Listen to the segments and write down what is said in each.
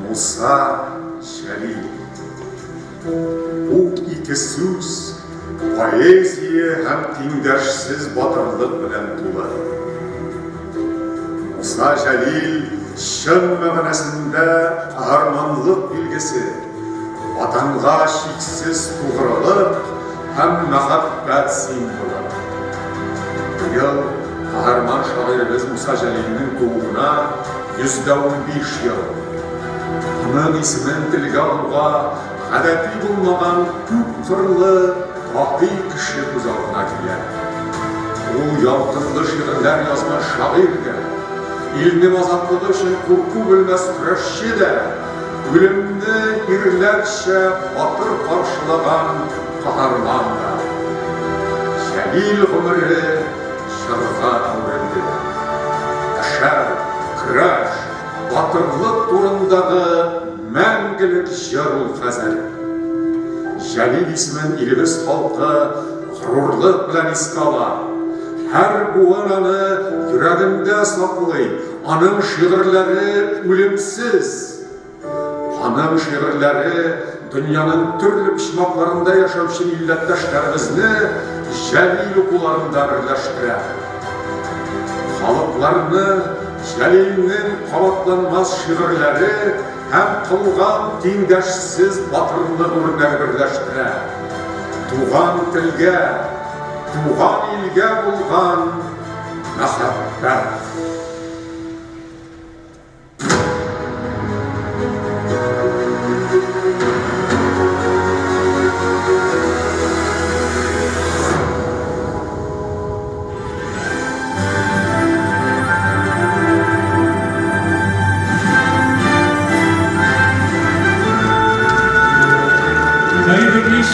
Муса Җәлил. Бу ике сүз поэзия һәм тиңдәшсез батырлык белән тулы. Муса Җәлил чын мәгънәсендә каһарманлык билгесе, Ватанга чиксез тугрылык һәм мәхәббәт символы. Быел каһарман шагыйребез Муса Җәлилнең тууына 115 ел. Аның исемен телгә алуга гадәти булмаган күпкырлы даһи кеше күз алдына килә. Ул ялкынлы шигырьләр язган шагыйрь дә, илнең азатлыгы өчен курку белмәс көрәшче дә, үлемне ирләрчә батыр каршылаган каһарман да. Җәлил гомере җырга әверелде. Яшәү, көрәш, батырлык турындагы мәңгелек җыр ул хәзер. Җәлил исемен илебез халкы горурлык белән искә ала. Һәр буын аны йөрәгендә саклый, аның шигырьләре үлемсез. Аның шигырьләре дөньяның төрле почмакларында яшәүче милләттәшләребезне Җәлил укуларында берләштерә. Халыкларны Җәлилнең кабатланмас шигырьләре һәм кылган тиңдәшсез батырлык үрнәге берләштерә. Туган телгә, туган илгә булган мәхәббәт. Хәерле кич,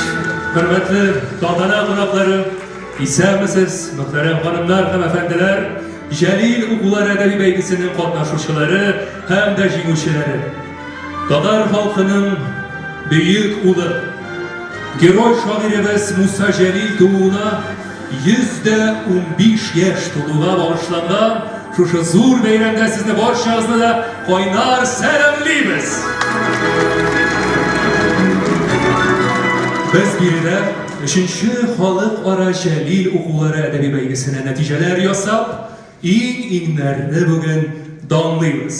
хөрмәтле тантана кунаклары, исәнмесез, мөхтәрәм ханымнар һәм әфәнделәр, Җәлил укулары әдәби бәйгесенең катнашучылары һәм дә җиңүчеләре. Татар халкының бөек улы, герой шагыйребез Муса Җәлил тууына 115 яшь тулуга багышланган шушы зур бәйрәмдә сезне барчагызны да кайнар сәламлибез! Без биредә өченче халыкара Җәлил укулары әдәби бәйгесенә нәтиҗәләр ясап, иң-иңнәрне бүген данлыйбыз.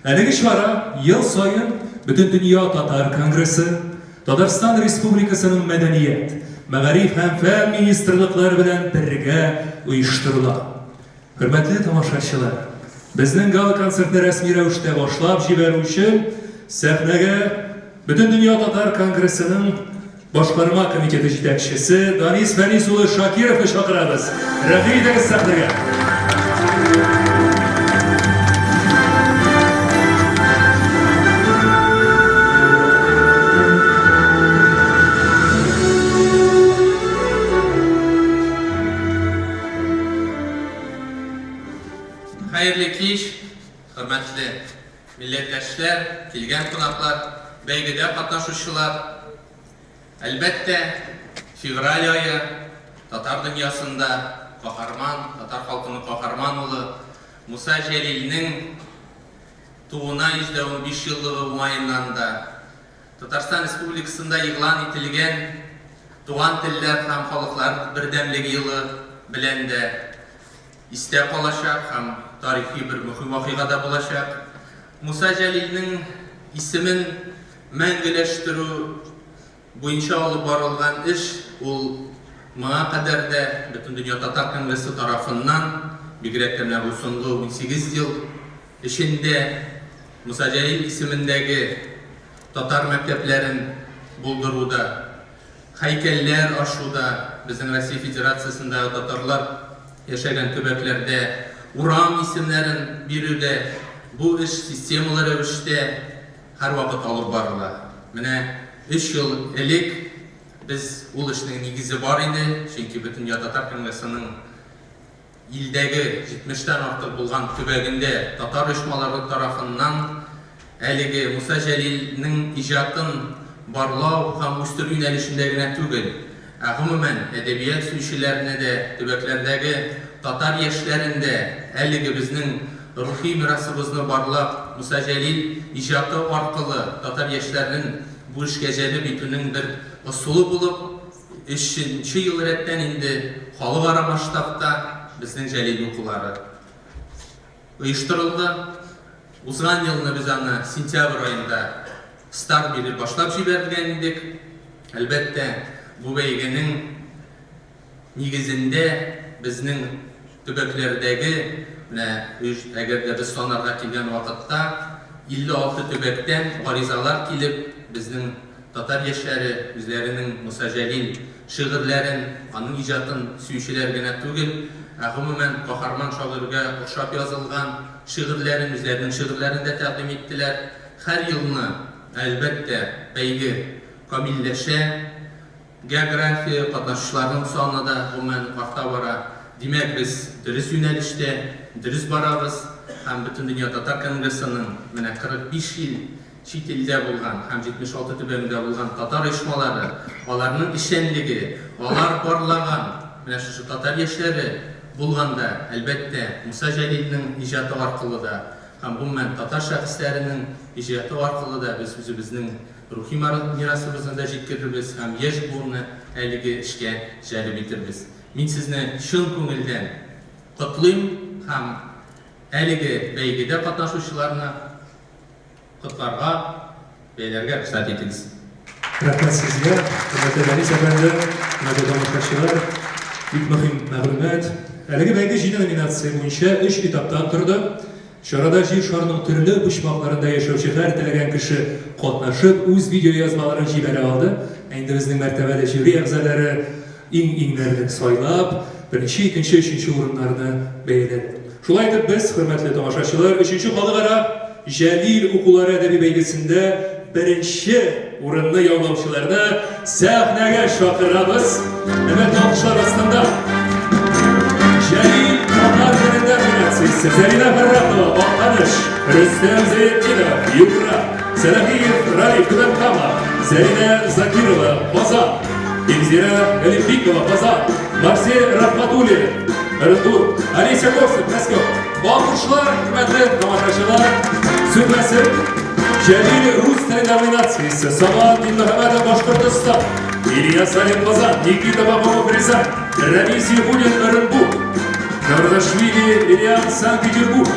Әлеге чара ел саен Бөтендөнья татар конгрессы, Татарстан Республикасының Мәдәният, мәгариф һәм фән министрлыклары белән бергә оештырыла. Хөрмәтле тамашачылар, безнең гала-концертны рәсми рәвештә башлап җибәрү өчен сәхнәгә Бөтендөнья татар конгрессының Башкарма комитеты җитәкчесе Данис Фәнис улы Шакировны чакырабыз. Рәхим итегез сәхнәгә. Хәерле кич, хөрмәтле милләттәшләр, килгән кунаклар, бәйгедә катнашучылар. Әлбәттә, февраль ае татар дөньясында каһарман, татар халкының каһарман улы Муса Җәлилнең тууына 115 еллыгы уңаеннан да, Татарстан Республикасында игълан ителгән Туган телләр һәм халыклар бердәмлеге елы белән дә истә калачак һәм тарихи бер мөһим вакыйга да булачак. Муса Җәлилнең исемен мәңгеләштерү буенча алып барылган эш ул моңа кадәр дә Бөтендөнья татар конгрессы тарафыннан, бигрәк тә менә бу соңгы 18 ел эчендә Муса Җәлил исемендәге татар мәктәпләрен булдыруда, һәйкәлләр ачуда, безнең Россия Федерациясендәге татарлар яшәгән төбәкләрдә урам исемнәрен бирүдә бу эш системалы рәвештә һәрвакыт алып барыла. Менә өч ел элек без ул эшнең нигезе бар иде, чөнки Бөтендөнья татар конгрессының Илдәге җитмештән артык булган төбәгендә татар оешмалары тарафыннан әлеге Муса Җәлилнең иҗатын барлау һәм үстерү юнәлешендә генә түгел, ә гомумән әдәбият сөючеләрне дә, төбәкләрдәге татар яшьләрен дә әлеге безнең рухи мирасыбызны барлап, Муса Җәлил иҗаты аркылы татар яшьләрен бу эшкә җәлеп итүнең бер ысулы булып, Өченче ел рәттән инде халыкара масштабта безнең Җәлил укулары оештырылды. Узган елны без аны сентябрь аенда старт биреп башлап җибәргән идек. Әлбәттә, бу бәйгенең нигезендә безнең төбәкләрдәге, менә әгәр дә без санарга килгән вакытта, 56 төбәктән гаризалар килеп, безнең Татар яшьләре үзләренең Муса Җәлил шигырьләрен, аның иҗатын сөючеләр генә түгел, ә гомумән каһарман шагыйрьгә охшап язылган шигырьләрен, үзләренең шигырьләрен дә тәкъдим иттеләр. Һәр елны, әлбәттә, бәйге камилләшә, география, катнашучыларның саны да, гомумән, арта бара. Димәк, без дөрес юнәлештә, дөрес барабыз һәм Бөтендөнья татар конгрессының менә 45 ел Чит илдә булган һәм 76 төбәгендә булган татар оешмалары, аларның эшчәнлеге, алар барлаган менә шушы татар яшьләре булганда, әлбәттә, Муса Җәлилнең иҗаты аркылы да һәм гомумән татар шәхесләренең иҗаты аркылы да без үзебезнең рухи мирасыбызны да җиткерербез һәм яшь буынны әлеге эшкә җәлеп итербез. Мин сезне чын күңелдән котлыйм һәм әлеге бәйгедә катнашучыларны Котларга, бәяләргә рөхсәт итегез. Рәхмәт сезгә, хөрмәтле Дәнис әфәнде, хөрмәтле тамашачылар. Бик мөһим мәгълүмат. Әлеге бәйге җиде номинация буенча өч этаптан торды. Чарада Җир шарының төрле почмакларында яшәүче һәр теләгән кеше катнашып, үз видеоязмаларын җибәрә алды. Ә инде безнең мәртәбәле жюри әгъзалары Иң-иңнәрне сайлап, беренче, икенче, өченче урыннарны бәяләде. Шулай итеп, без, хөрмәтле тамашачылар, өченче халыкара Җәлил укулары әдәби бәйгесендә беренче урынны яулаучыларны сәхнәгә чакырабыз. Әлбәттә, алкышлар астында. Җәлил татар телендә номинациясе. Зәринә Фәррахова, Актаныш, Рөстәм Зәетдинов, Югра, Сәләхиев Ралиф, Түбән Кама, Зәринә Закирова, Казан, Илзира Галимбикова, Казан, Марсель Рахматуллин, Ырынбур, Олеся Корсун, Мәскәү. Алкышлар, хөрмәтле тамашачылар, сүнмәсен. Җәлил рус теле номинациясе Самат Динмөхәммәтов Башкортостан, Илья Салим Казан, Никита Попов Рязань, Рамис Ягулин Ырынбур, Кардашвили Лилиан Санкт-Петербург,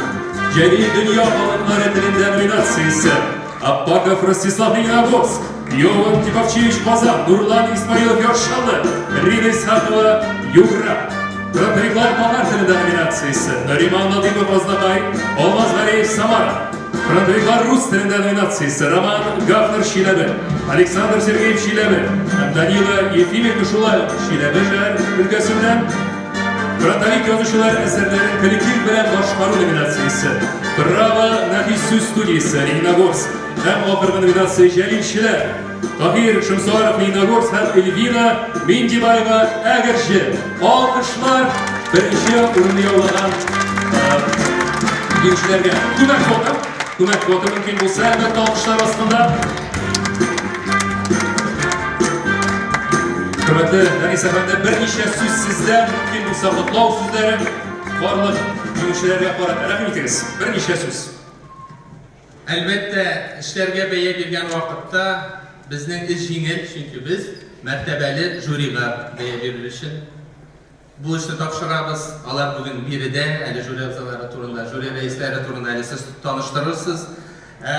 Җәлил дөнья халыклары телендә номинациясе Аппаков Ростислав Лениногорск, Йован Типовчевич Казан, Нурлан Исмаилов Яр Чаллы, Рина Исхакова Югра. Фронтовиклар татар телендә номинациясе Нариман Латыпов Азнакай, Алмаз Галиев Самара. Фронтовиклар рус телендә номинациясе Роман Гафнер Чиләбе, Александр Сергеев Чиләбе һәм Данила Ефименко шулай ук Чиләбе шәһәр өлкәсеннән. Фронтовик язучылар әсәрләрен коллектив белән башкару номинациясе Право нәфис сүз студиясе Лениногорск һәм ахыргы номинация Җәлилчеләр Таһир Шәмсуаров Лениногорск һәм Эльвина Миндибаева Әгерҗе. Алкышлар беренче урынны яулаган җиңүчеләргә. Күмәк фото, күмәк фото мөмкин булса, әлбәттә, алкышлар астында. Хөрмәтле Данис әфәнде, берничә сүз сездән, мөмкин булса, котлау сүзләре барлык җиңүчеләргә карата. Рәхим итегез, берничә сүз. Әлбәттә, эшләргә бәя биргән вакытта безнең эш җиңел, чөнки без мәртәбәле жюрига бәя бирер өчен бу эшне тапшырабыз. Алар бүген биредә, әле жюри әгъзалары турында, жюри рәисләре турында әле сез таныштырырсыз. Ә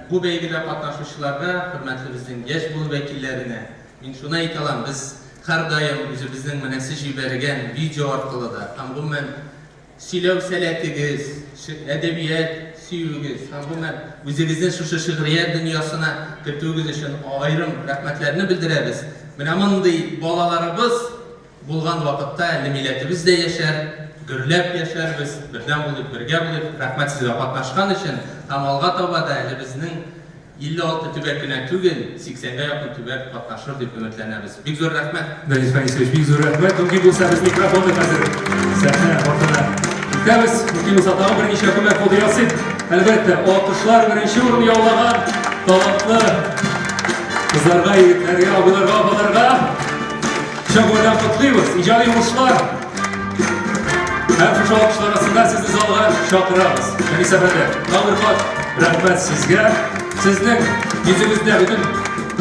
бу бәйгедә катнашучыларга, хөрмәтле безнең яшь буын вәкилләренә, мин шуны әйтә алам, без һәрдаим үзебезнең менә сез җибәргән видео аркылы да һәм гомумән Сөйләү сәләтегез, әдәбият сөюегез һәм, гомумән, үзегезне шушы шигърият дөньясына кертүегез өчен аерым рәхмәтләрне белдерәбез. Менә мондый балаларыбыз булган вакытта әле милләтебез дә яшәр, гөрләп яшәрбез, бердәм булыйк, бергә булыйк. Рәхмәт сезгә катнашкан өчен. Һәм алга таба да әле безнең 56 төбәк кенә түгел, 80 гә якын төбәк катнашыр дип өметләнәбез. Бик зур рәхмәт. Данис Фәнисович, бик зур рәхмәт. Мөмкин булса, без микрофонны хәзер сәхнә артына илтәбез. Мөмкин булса, тагын берничә күмәк фото ясыйк. Әлбәттә, алкышлар беренче урын яулаган талантлы кызларга, егетләргә, абыйларга, апаларга чын күңелдән котлыйбыз. Иҗади уңышлар! Һәм шушы алкышлар арасында сезне залга чакырабыз. Фәнис әфәнде, тагын бер кат рәхмәт сезгә. Сезнең йөзегездә бөтен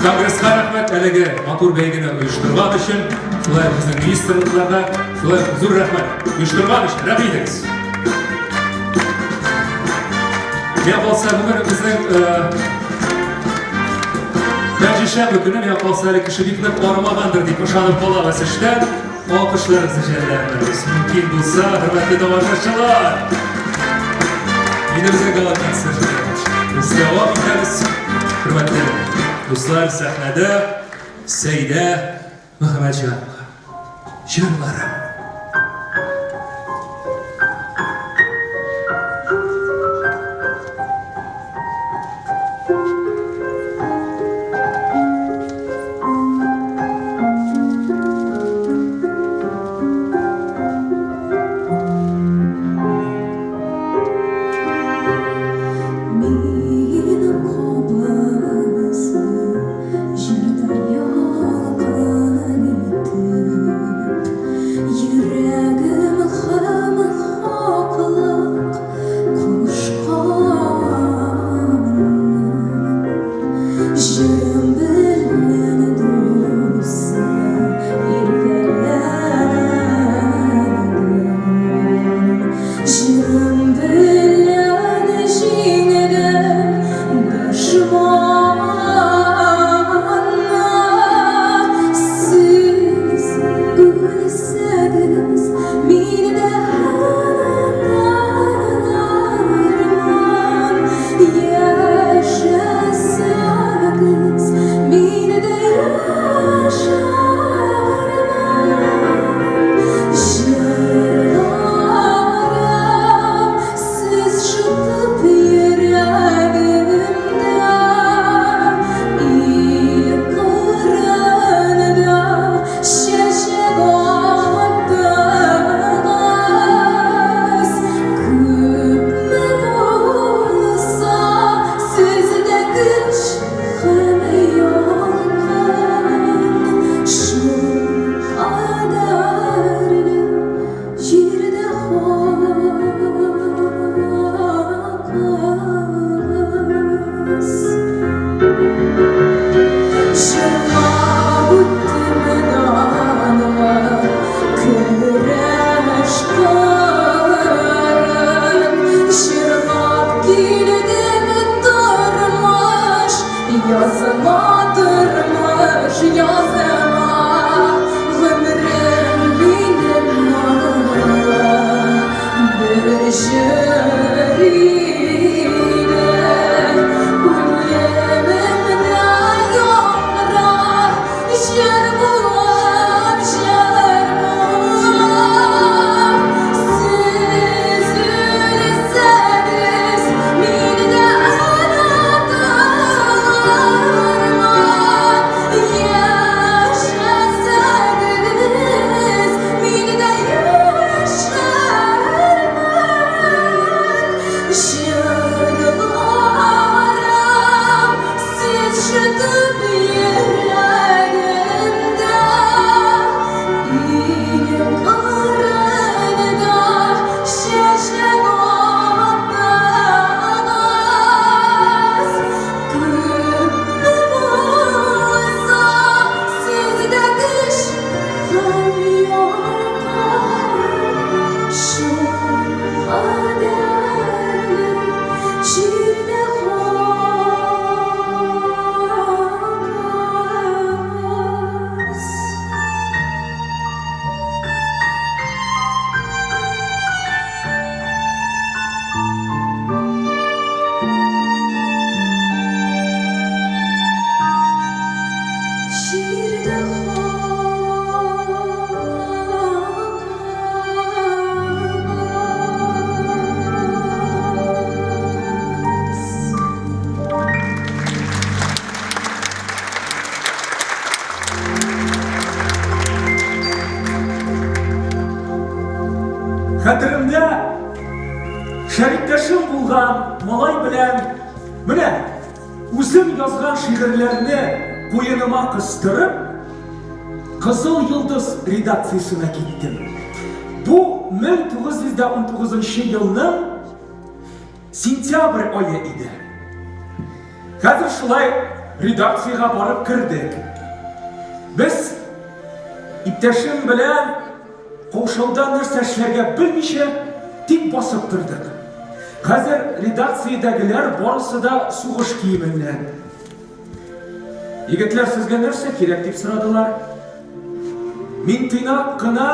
конгресска рәхмәт, әлеге матур бәйгене оештырган өчен, шулай ук безнең министрлыкларга, шулай ук зур рәхмәт оештырган өчен. Рәхмәт итегез. Миңа калса, бүген безнең Пәнҗешәмбе көне миңа калса әле кеше бик нык арымагандыр дип ышанып калабыз эштән. Алкышларыгызны жәлләмәгез. Мөмкин булса, хөрмәтле тамашачылар. Инде безнең гала-концерт. Без дәвам итәбез. Хөрмәтле дуслар, сәхнәдә Сәйдә Мөхәммәтҗанова. Җырларым. Минем кабызны җырда ялкын итеп, Йөрәгем һәм хаклык кушканны Җырым белән дусым иркәләдем. Җырым белән җиңдем дошманны. Сез үлсәгез, мин дә онытырмын. Яшәсәгез, мин дә яшәрмен. Җырларым сез шытып йөрәгемдә, Ил кырында чәчәк аттыгыз. Күпме булса сездә көч һәм ялкын, Шул кадәрле җирдә хакыгыз. Җырлап үттем данлы көрәш кырын, Җырлап килдем тормыш языма, тормыш языма. Гомерем минем моңлы бер җыр иде. Үлемемдә яңгырар җыр булып, җыр булып. Сез үлсәгез, мин дә онытылырмын. Яшәсәгез, мин дә яшәрмен. Җырларым сез шытып йөрәгемдә, Илем кырында чәчәк аттыгыз. Күпме булса сездә көч һәм ялкын, Шул кадәрле җирдә хакыгыз. иптәшем булган малай белән менә үзем язган шигырьләрне куеныма кыстырып, Кызыл йолдыз редакциясенә киттем. Бу 1919 елның сентябрь ае иде. Хәзер шулай редакциягә барып кердек. Без иптәшем белән Каушауда нәрсә эшләргә белмичә, тик басып тордык. Хәзер редакциядәгеләр барысы да сугыш киеменнән. Егетләр, сезгә нәрсә кирәк дип сорадылар. Мин тыйнак кына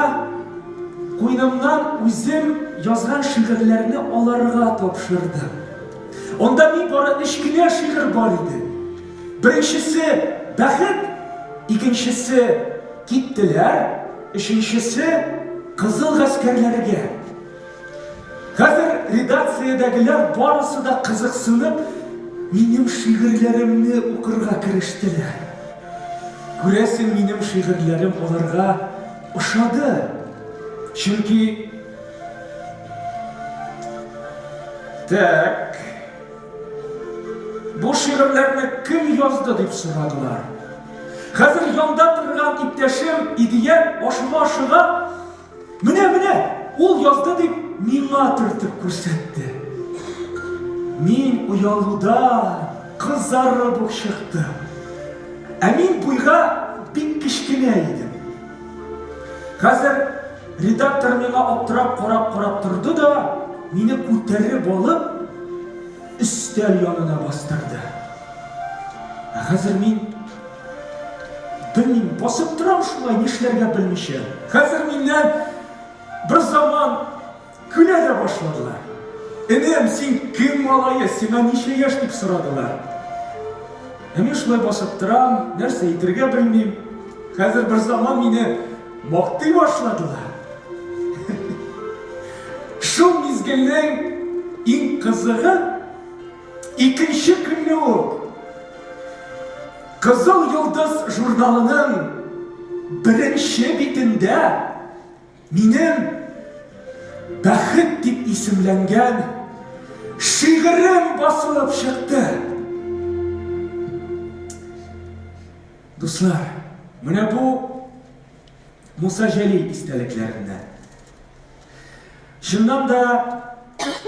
куйнымнан үзем язган шигырьләрне аларга тапшырдым. Анда ни бары өч кенә шигырь бар иде. Беренчесе бәхет, икенчесе киттеләр, өченчесе кызыл гаскәрләргә. Хәзер редакциядәгеләр барысы да кызыксынып минем шигырьләремне укырга керештеләр. Күрәсең, минем шигырьләрем аларга ошады. Чөнки Так. Бу шигырьләрне кем язды дип сорадылар. Хәзер янда торган иптәшем Идият ашыга-ашыга, Менә, менә, ул язды дип миңа төртеп күрсәтте. Мин оялудан кызарып ук чыктым. Ә мин буйга бик кечкенә идем. Хәзер редактор миңа аптырап карап-карап торды да, мине күтәреп алып, өстәл янына бастырды. Ә хәзер мин белмим, басып торам шулай, нишләргә белмичә. Хәзер миннән бер заман көлә дә башладылар. Энем, син кем малае, сиңа ничә яшь дип сорадылар. Ә мин шулай басып торам, нәрсә әйтергә белмим. Хәзер бер заман мине мактый башладылар. Шул мизгелнең иң кызыгы, икенче көнне үк Кызыл йолдыз журналының беренче битендә минем Бәхет дип исемләнгән шигырем басылып чыкты. Дуслар, менә бу Муса Җәлил истәлекләреннән. Чыннан да,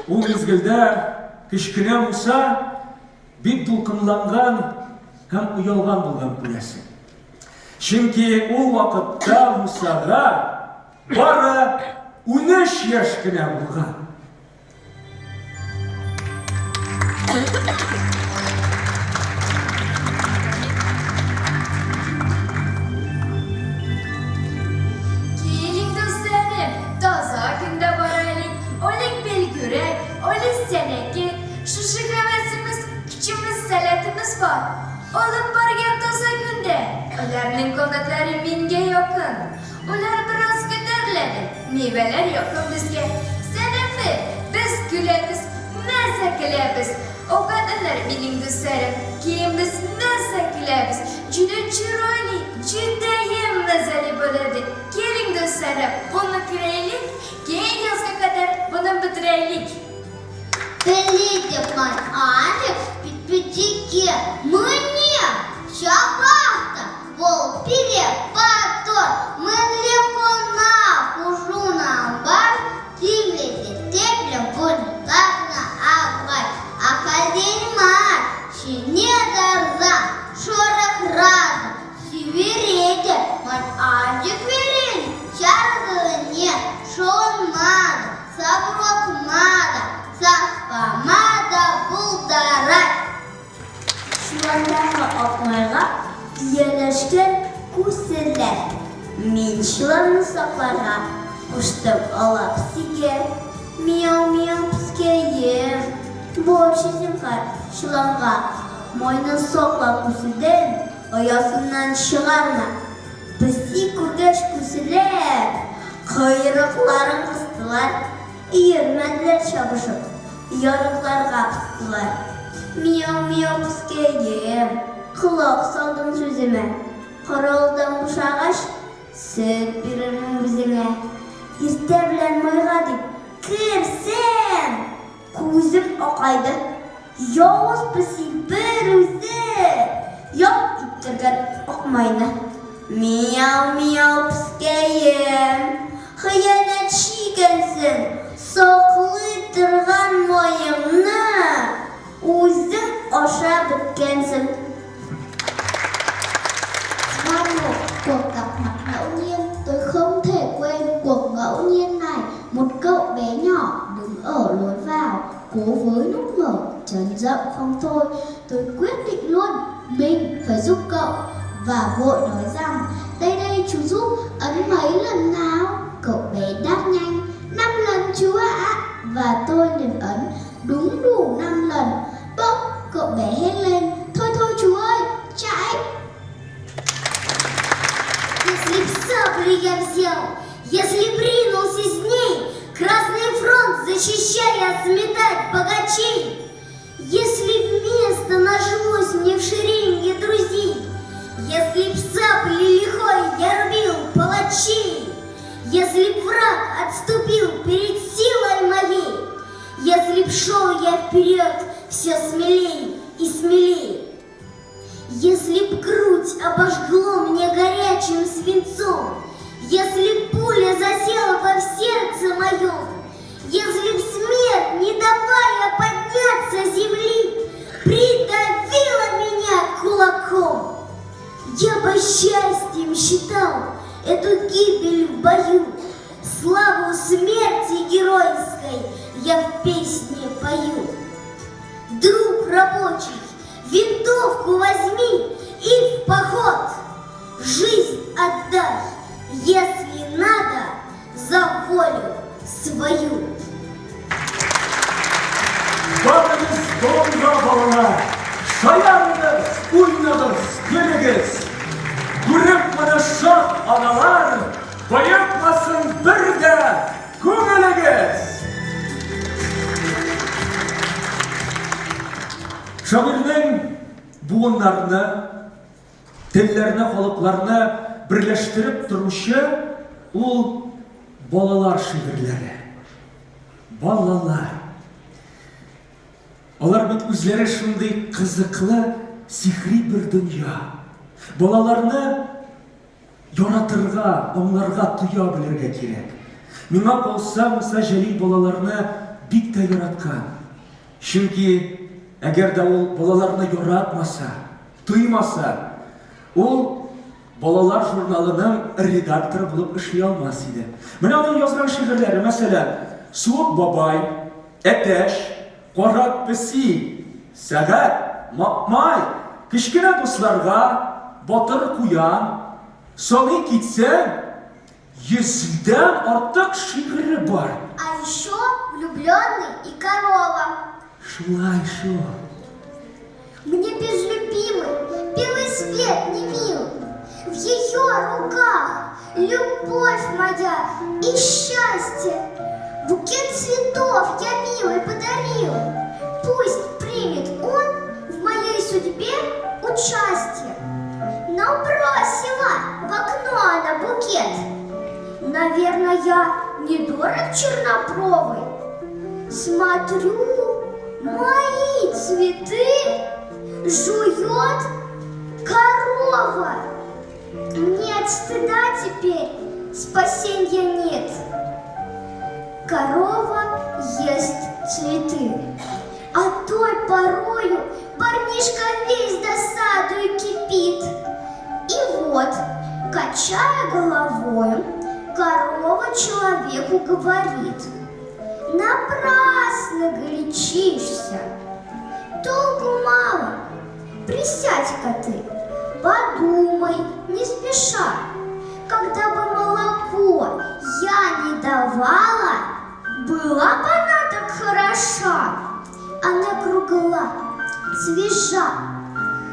ул мизгелдә кечкенә Муса бик дулкынланган һәм оялган булган күрәсең. Чөнки ул вакытта Мусага бары 13 яшь кенә булган. Килин дусларым, таза көндә барайлык, Олик белгүрәк, Оли сәнәке, Шушы һәвәсебез, көчебез, сәләтебез бар. Алып барган таза көндә, Аларның канатлары мингә якын. Алар бераз күтәреләде, мивәләр якын безгә. Сәнәфе, без көләбез, мәзә көләбез. Оганнар минем дусларым, кием без мәзә көләбез. Җүдә чырайлы, җүдәем мәзәле булады. Килиң, дусларым, буны күрәйлек, киң язга кадәр буны бетерәйлек. Пӗлетӗп ман арӑм пит-пӗчӗкке мӗне ҫапах та Вӑл пире паттӑр мӗнле кӑна хушунӑ ампар, тимлӗ те тӗплӗ вырттарнӑ апай. Ахальтен мар ҫине тӑрса шӑрӑхра та, сивӗре те ман ачӑк вӗрен чарӑнӑвне шӑнма та, савӑтма та, сас пама та пултарать. Чоландагы акларга ияләшкән күселәр. Мин чоланны сакларга куштым алап сигә. Мияу-мияу пескәем, барчы зинһар чоланга, майны сакла күседән, оясыннан чыгарма. Песи күргәч күселәр койрыкларын кыстылар. Йөрмәделәр чабышып, ярыкларга постылар. Мияу-мияу пескәем, колак салдың сүземә. Коралдан бушагач, сөт бирермен үзеңә. Иртә белән майга дип керсәм! Күзем акайды. Явыз песи бер үзе ялт иттергән ак майны. Мияу-мияу, пескәем, хыянәтче икәнсең, саклый торган маеңны үзең ашап беткәнсең. Звонок, cuộc gặp mặt ngẫu nhiên, tôi không thể quên cuộc ngẫu nhiên này. Một cậu bé nhỏ đứng ở lối vào, cố với nút mở, chân rộng không thôi. Tôi quyết định luôn, mình phải giúp cậu và vội nói rằng đây đây chú giúp, ấn mấy lần nào? Cậu bé đáp nhanh, 5 lần chú ạ. Và tôi liền ấn đúng đủ 5 lần. Bỗng cậu bé hét lên, thôi thôi chú ơi, chạy. Если б саблю я взял, если б ринулся с ней, Красный фронт защищая, сметать богачей, Если б место нашлось мне в шеренге друзей, Если б саблей лихой я рубил палачей, Если б враг отступил перед силой моей, Если б шел я вперед все смелей и смелей, Если б грудь обожгло мне горячим свинцом, Если б пуля засела во сердце моем, Если б смерть, не давая подняться земли, Придавила меня кулаком, Я бы счастьем считал эту гибель в бою, Славу смерти геройской я в песне пою. Друг рабочий, винтовку возьми и в поход. Жизнь отдай, если надо, за волю свою. Барыгыз болынга, балалар, шаярыгыз, уйнагыз, көлегез. Күреп моны шат аналар, боекмасын бер дә күңелегез. Шагыйрьнең буыннарны, телләрне, халыкларны берләштереп торучы ул балалар шигырьләре. Балалар. Алар бит үзләре шундый кызыклы, сихри бер дөнья. Балаларны яратырга, аңларга, тоя белергә кирәк. Миңа калса, Муса Җәлил балаларны бик тә яраткан. Чөнки әгәр дә ул балаларны яратмаса, тоймаса, ул балалар журналының редакторы булып эшли алмас иде. Менә аның язган шигырьләре, мәсәлән, Суык бабай, Әтәч, Кара песи, Сәгать, Мапмай, Кечкенә дусларга, Батыр куян, Саный китсәң, йөздән артык шигыре бар. А еще влюбленный и корова. Шулай шул. Мне без любимой белый свет не мил. В ее руках любовь моя и счастье. Букет цветов я милой подарил. Пусть примет он в моей судьбе участие. Но бросила в окно она букет. Наверное, я не дорог чернобровый. Смотрю, мои цветы жует корова. Мне от стыда теперь спасенья нет. Корова ест цветы. А той порою парнишка весь досадою кипит. И вот, качая головою, корова человеку говорит: Напрасно горячишься, толку мало, присядь-ка ты, подумай, не спеша. Когда бы молоко я не давала, была бы она так хороша. Она кругла, свежа,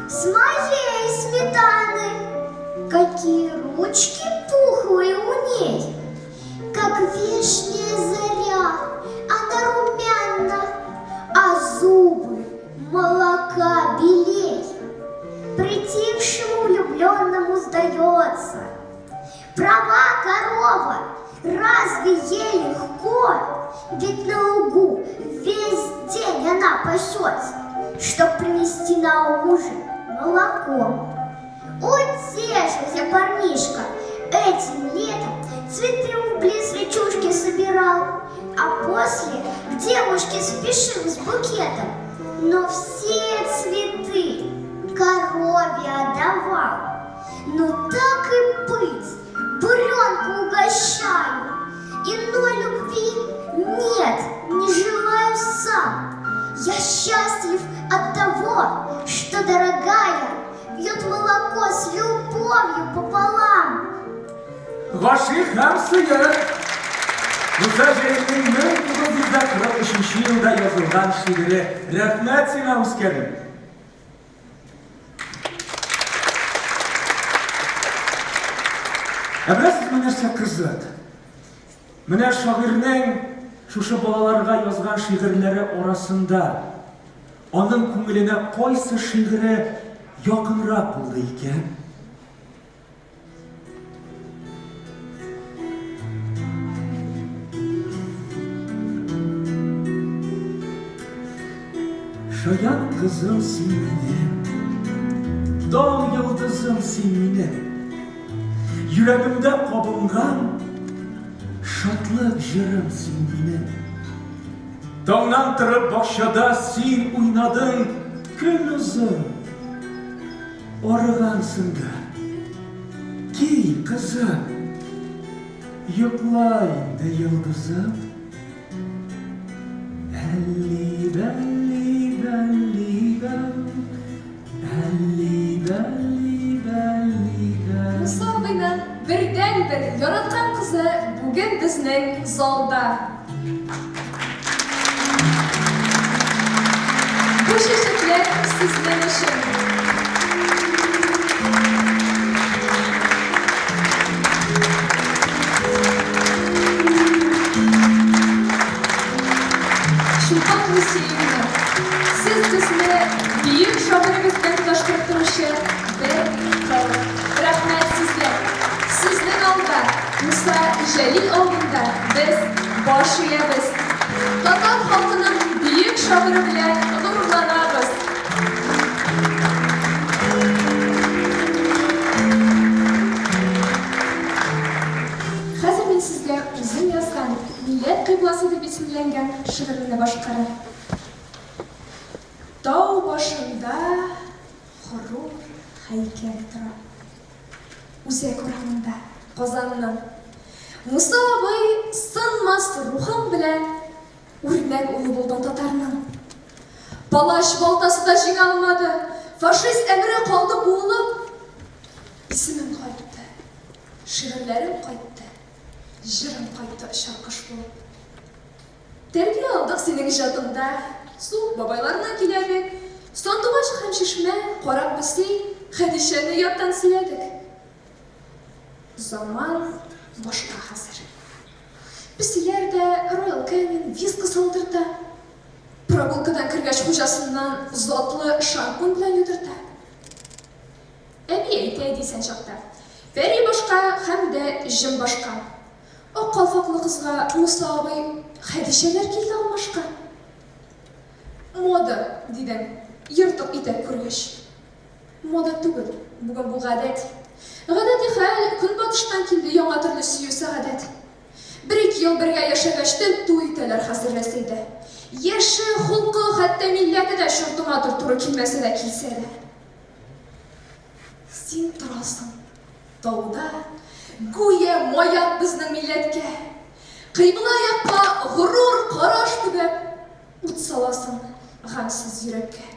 с моей сметаны. Какие ручки пухлые у ней, как вешняя заря, она румяна, а зубы молока белей. Притихшему влюбленному сдается: права корова, Разве ей легко? Ведь на лугу весь день она пасется, чтоб принести на ужин молоко. Утешился парнишка, этим летом цветы вблиз речушки собирал, а после к девушке спешил с букетом, но все цветы корове отдавал. Ну так и быть, буренку угощаю, иной любви нет, не желаю сам. Я счастлив от того, что дорогая пьет молоко с любовью пополам. Гашыйк һәм сыер. Муса Җәлилнең 1943 елда язылган шигыре. Рәхмәт сиңа, үскәнем. Ә беләсезме нәрсә кызык? Менә шагыйрьнең шушы балаларга язган шигырьләре арасында аның күңеленә кайсы шигыре якынрак булды икән? Шаян кызым син минем, Таң йолдызым син минем, Йөрәгемдә кабынган Шатлык җырым син минем. Таңнан торып бакчада син уйнадың көн озын. Арыгансың да. Кил, кызым. Йокла инде, йолдызым. Әлли, бәлли, бәлли, бәл. Әлли, бәлли, бәлли, бәл. Муса абыйның бердәнбер яраткан кызы бүген безнең залда. Бу чәчәкләр сезнең өчен. Чулпан Мусеевна, сез безне бөек шагыйребез белән тоташтырып торучы бер кыл. Рәхмәт сезгә. Сезнең алда, Муса Җәлил алдында без баш иябез. Татар халкының бөек шагыйре белән горурланабыз. Хәзер мин сезгә үзем язган Милләт кыйбласы дип исемләнгән шигыремне башкарам. Тау башында горур һәйкәл тора. Үзәк урамында, Казанның. Муса абый сынмас рухың белән Үрнәк улы булдың татарның. Палач балтасы да җиңә алмады, Фашист әмере калды буылып. Исемең кайтты, шигырьләрең кайтты, Җырың кайтты очар кош булып. Тәрбия алдык синең иҗатыңда, Су бабайларны көйләдек, Сандугач һәм чишмә, Карак песи, Хәдичәне яттан сөйләдек. Заман башка хәзер. Песиләр дә Роял Кэнин, Вискас алдырта. Прогулкадан кергәч хуҗасыннан затлы шампунь белән юдырта. Әби әйтә иде исән чакта. Пәри башка һәм дә җен башка. Ак калфаклы кызга Муса абый Хәдичәләр килде алмашка. Мода, дидең, ертык итәк күргәч. Мода түгел, бүген бу гадәт. Гадәти хәл, көнбатыштан килде яңа төрле сөю сәгадәт. Бер-ике ел бергә яшәгәчтен туй итәләр хәзер Рәсәйдә. Яше, холкы, хәтта милләте дә чортыма-тор туры килмәсә дә килсә дә. Син торасың тауда, гүя маяк безнең милләткә. Кыйбла якка горур караш төбәп, ут саласың гамьсез йөрәккә.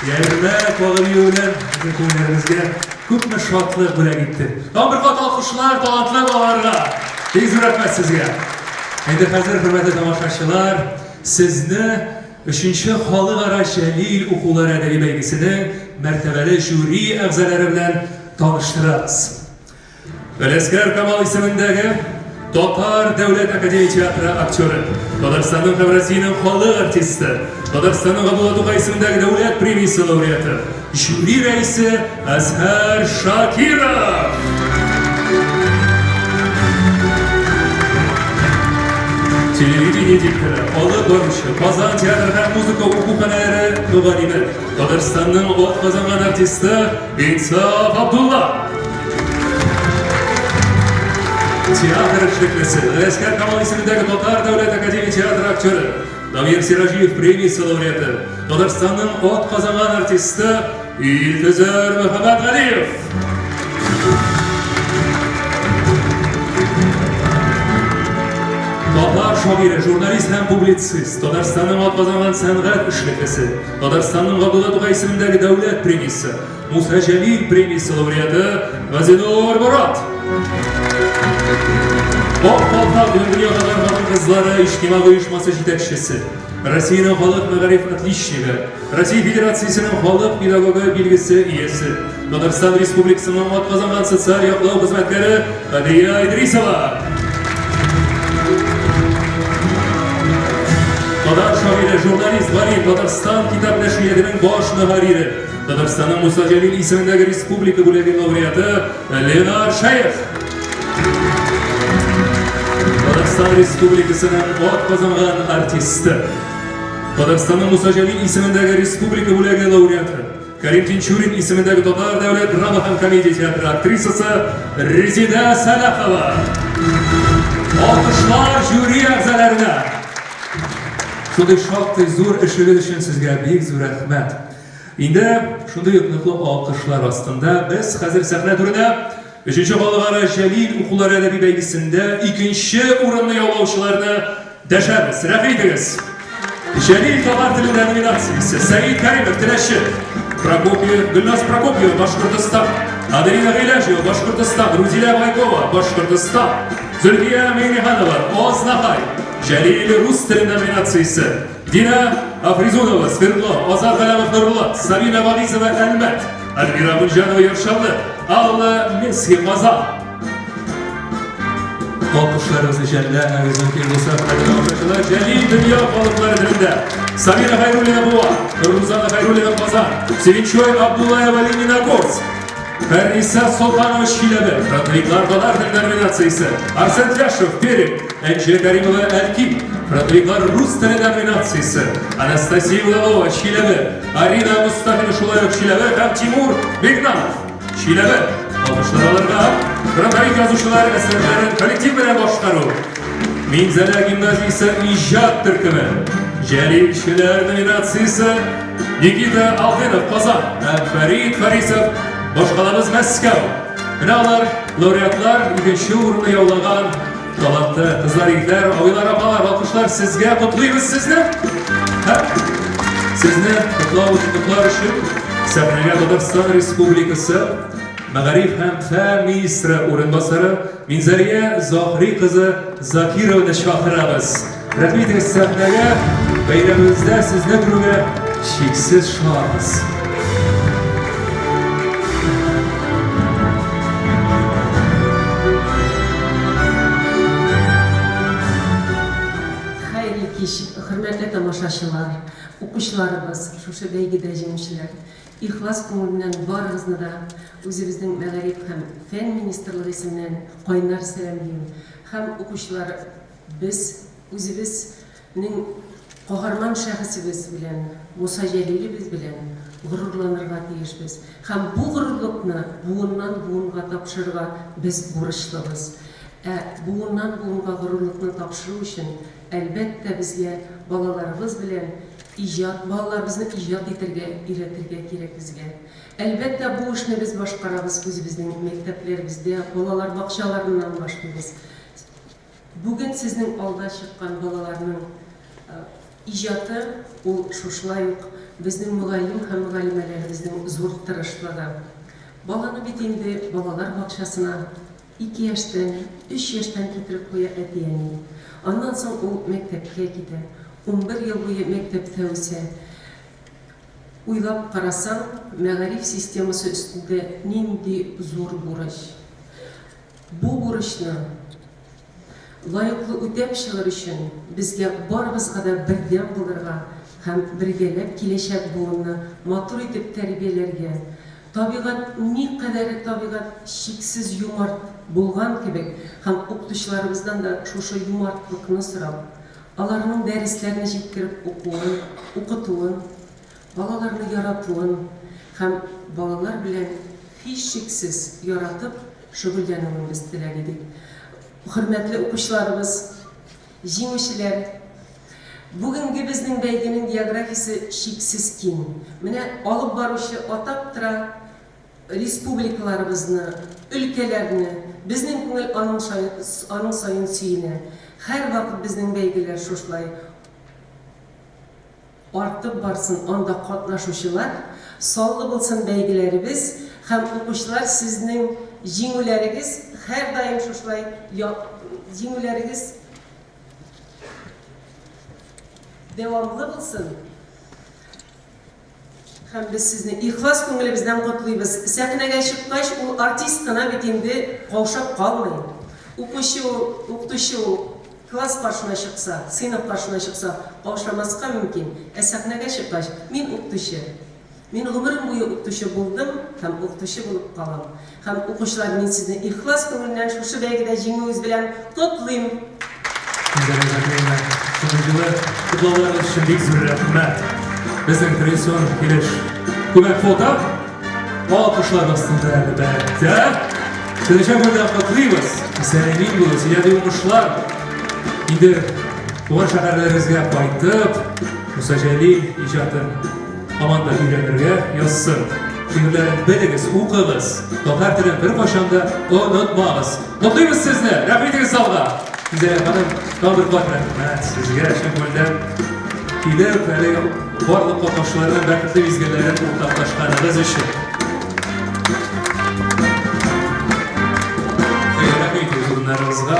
Ярмәк балы бию белән безнең күңелләребезгә күпме шатлык бүләк итте. Тагын бер кат алкышлар талантлы балаларга. Бик зур рәхмәт сезгә. Инде хәзер, хөрмәтле тамашачылар, сезне өченче халыкара Җәлил укулары әдәби бәйгесенең мәртәбәле жюри әгъзалары белән таныштырабыз. Галиәсгар Камал исемендәге Татар дәүләт академия театры актеры, Татарстанның һәм Россиянең халык артисты, Татарстанның Габдулла Тукай исемендәге дәүләт премиясе лауреаты, жюри рәисе Әзһәр Шакиров. Телевидение дикторы, алып баручы, Казан театр һәм музыка укуханәләре мөгаллиме, Татарстанның атказанган артисты Инсаф Абдулла. Театр эшлеклесе, Галиәсгар Камал исемендәге Татар дәүләт академия театры актеры, Дамир Сираҗиев премиясе лауреаты, Татарстанның атказанган артисты Илгизәр Мөхәммәтгалиев. Татар шагыйре, журналист һәм публицист, Татарстанның атказанган сәнгать эшлеклесе, Татарстанның Габдулла Тукай исемендәге дәүләт премиясе, Муса Җәлил премиясе лауреаты Газинур Морат. Ак калфак Бөтендөнья татар хатын-кызлары иҗтимагый оешмасы җитәкчесе, Россиянең халык мәгариф отличнигы, Россия Федерациясенең халык педагогы билгесе иясе, Татарстан Республикасының атказанган социаль яклау хезмәткәре Кадрия Идрисова. Татар шагыйре, журналист, галим, Татарстан китап нәшриятының баш мөхәррире, Татарстанның Муса Җәлил исемендәге республика бүләге лауреаты Ленар Шәех. Татарстан Республикасының атказанган артисты. Татарстанның Муса Җәлил исемендәге республика бүләге лауреаты. Карим Тинчурин исемендәге Татар дәүләт драма һәм комедия театры актрисасы Резеда Сәлахова. Алкышлар жюри әгъзаларына. Шундый шактый зур эшегез өчен сезгә бик зур рәхмәт. Инде шундый ук ныклы алкышлар астында без хәзер сәхнә түренә Өченче халыкара Җәлил укулары әдәби бәйгесендә икенче урынны яулаучыларны дәшәбез. Рәхим итегез! Җәлил татар телендә номинациясе. Сәид Кәримов, Теләче. Прокопьев, Гөлназ Прокопьева, Башкортостан. Аделина Гыйләҗева, Башкортостан. Рузилә Байкова, Башкортостан. Зөлфия Миңнеханова, Ознахай. Җәлил рус теле номинациясе. Дина Афризунова, Свердлов, Азат Галямов, Нурлат, Сабина Вагизова, Әлмәт, Альмира Гульҗанова, Яршаллы, Алла Месхи, Казан. Алкышларыгызны жәлләмәгез мөмкин булса, хөрмәтле тамашачылар, Җәлил дөнья халыклары телендә. Сабина Хайруллина Буа, Рузана Хайруллина Казан, Севинчой Абдуллаева Лениногорск, Фәрниса Солтанова Чиләбе, фронтовиклар татар теле номинациясе, Арсен Тляшев, Пермь, Әнҗе Каримова Әлки, фронтовиклар рус теле номинациясе, Анастасия Удалова Чиләбе, Арина Мустафина шулай ук Чиләбе һәм Тимур Бигнанов Чиләбе. Алкышлар алырга фронтовик язучылар әсәрләрен коллектив белән башкару. Минзәлә гимназиясе иҗат төркеме. Җәлилчеләр номинациясе Никита Алферов, Казан һәм Фәрит Фарисов, башкалабыз Мәскәү. Менә алар лауреатлар, икенче урынны яулаган талантлы кызлар, егетләр, абыйлар, апалар, алкышлар сезгә, котлыйбыз сезне. Һәм сезне котлау өчен, котлар өчен сәхнәгә Татарстан Республикасы Мәгариф һәм фән министры урынбасары Минзәрия Заһри кызы Закированы чакырабыз. Рәхмәт итегез сәхнәгә, бәйрәмебездә сезне күрүгә чиксез шатбыз. Хәерле кич, хөрмәтле тамашачылар, укучыларыбыз, шушы бәйгедә җиңүчеләр. Ихлас күңелемнән барыгызны да үзебезнең мәгариф һәм фән министрлыгы исеменнән кайнар сәламлим. Һәм укучылар, Без үзебез нең каһарман шәхесебез белән, Муса Җәлилебез белән горурланырга тиешбез һәм бу горурлыкны буыннан буынга тапшырырга без бурычлыбыз. Ә буыннан буынга горурлыкны тапшыру өчен, әлбәттә, безгә балаларыбыз белән иҗат, балаларыбызны иҗат итәргә өйрәтергә кирәк безгә. Әлбәттә, бу эшне без башкарабыз үзебезнең мәктәпләребездә, балалар бакчаларыннан башлыйбыз. Бүген сезнең алда чыккан балаларның иҗаты, ул шушылай ук безнең мөгаллим һәм мөгаллимәләребезнең зур тырышлыгы. Баланы бит инде балалар бакчасына ике яшьтән, өч яшьтән китереп куя әти-әни. Аннан соң ул мәктәпкә китә. 11 ел буе мәктәптә үсә. Уйлап карасаң, мәгариф системасы өстендә нинди зур бурыч. Бу бурычны лаеклы үтәп чыгыр өчен безгә барыбызга да бердәм булырга һәм бергәләп киләчәк буынны матур итеп тәрбияләргә, табигать никадәр табигать чиксез юмарт булган кебек һәм укытучыларыбыздан да шушы юмартлыкны сорап, аларның дәресләрне җиткереп укуын, укытуын, балаларны яратуын һәм балалар белән һичшиксез яратып шөгыльләнүен без теләр идек. Хөрмәтле укучыларыбыз, җиңүчеләр! Бүгенге безнең бәйгенең географиясе чиксез киң. Менә алып баручы атап тора республикаларыбызны, өлкәләрне. Безнең күңел аның аның саен сөенә. Һәрвакыт безнең бәйгеләр шушылай Артып барсын анда катнашучылар, саллы булсын бәйгеләребез һәм укучылар сезнең җиңүләрегез һәрдаим шушылай җиңүләрегез дәвамлы булсын һәм без сезне ихлас күңелебездән котлыйбыз. Сәхнәгә чыккач ул артист кына бит инде каушап калмый. Укучы ул, укытучы ул. Класс каршына чыкса, сыйныф каршына чыкса, каушамаска мөмкин. Ә сәхнәгә чыккач, мин укытучы. Мин гомерем буе укытучы булдым һәм укытучы булып калам. Һәм, укучылар, мин сезне ихлас күңелдән шушы бәйгедә җиңүегез белән котлыйм! Минзәлә Закировна, шундый җылы котлауларыгыз өчен бик зур рәхмәт. Безнең традицион килеш күмәк фото. Алкышлар астында, әлбәттә. Сезне чын күңелдән котлыйбыз. Исән-имин булыгыз, иҗади уңышлар. Инде туган шәһәрләрегезгә кайтып, Муса Җәлил иҗатын һаман да өйрәнергә язсын. Шигырьләрен белегез, укыгыз. Татар телен беркайчан да онытмагыз. Котлыйбыз сезне! Рәхим итегез залга! Гүзәл ханым, тагын бер кат рәхмәт сезгә чын күңелдән килеп, әлеге барлык катнашучыларның бәхетле мизгелләрен уртаклашканыгыз өчен. Рәхим итегез урыннарыгызга.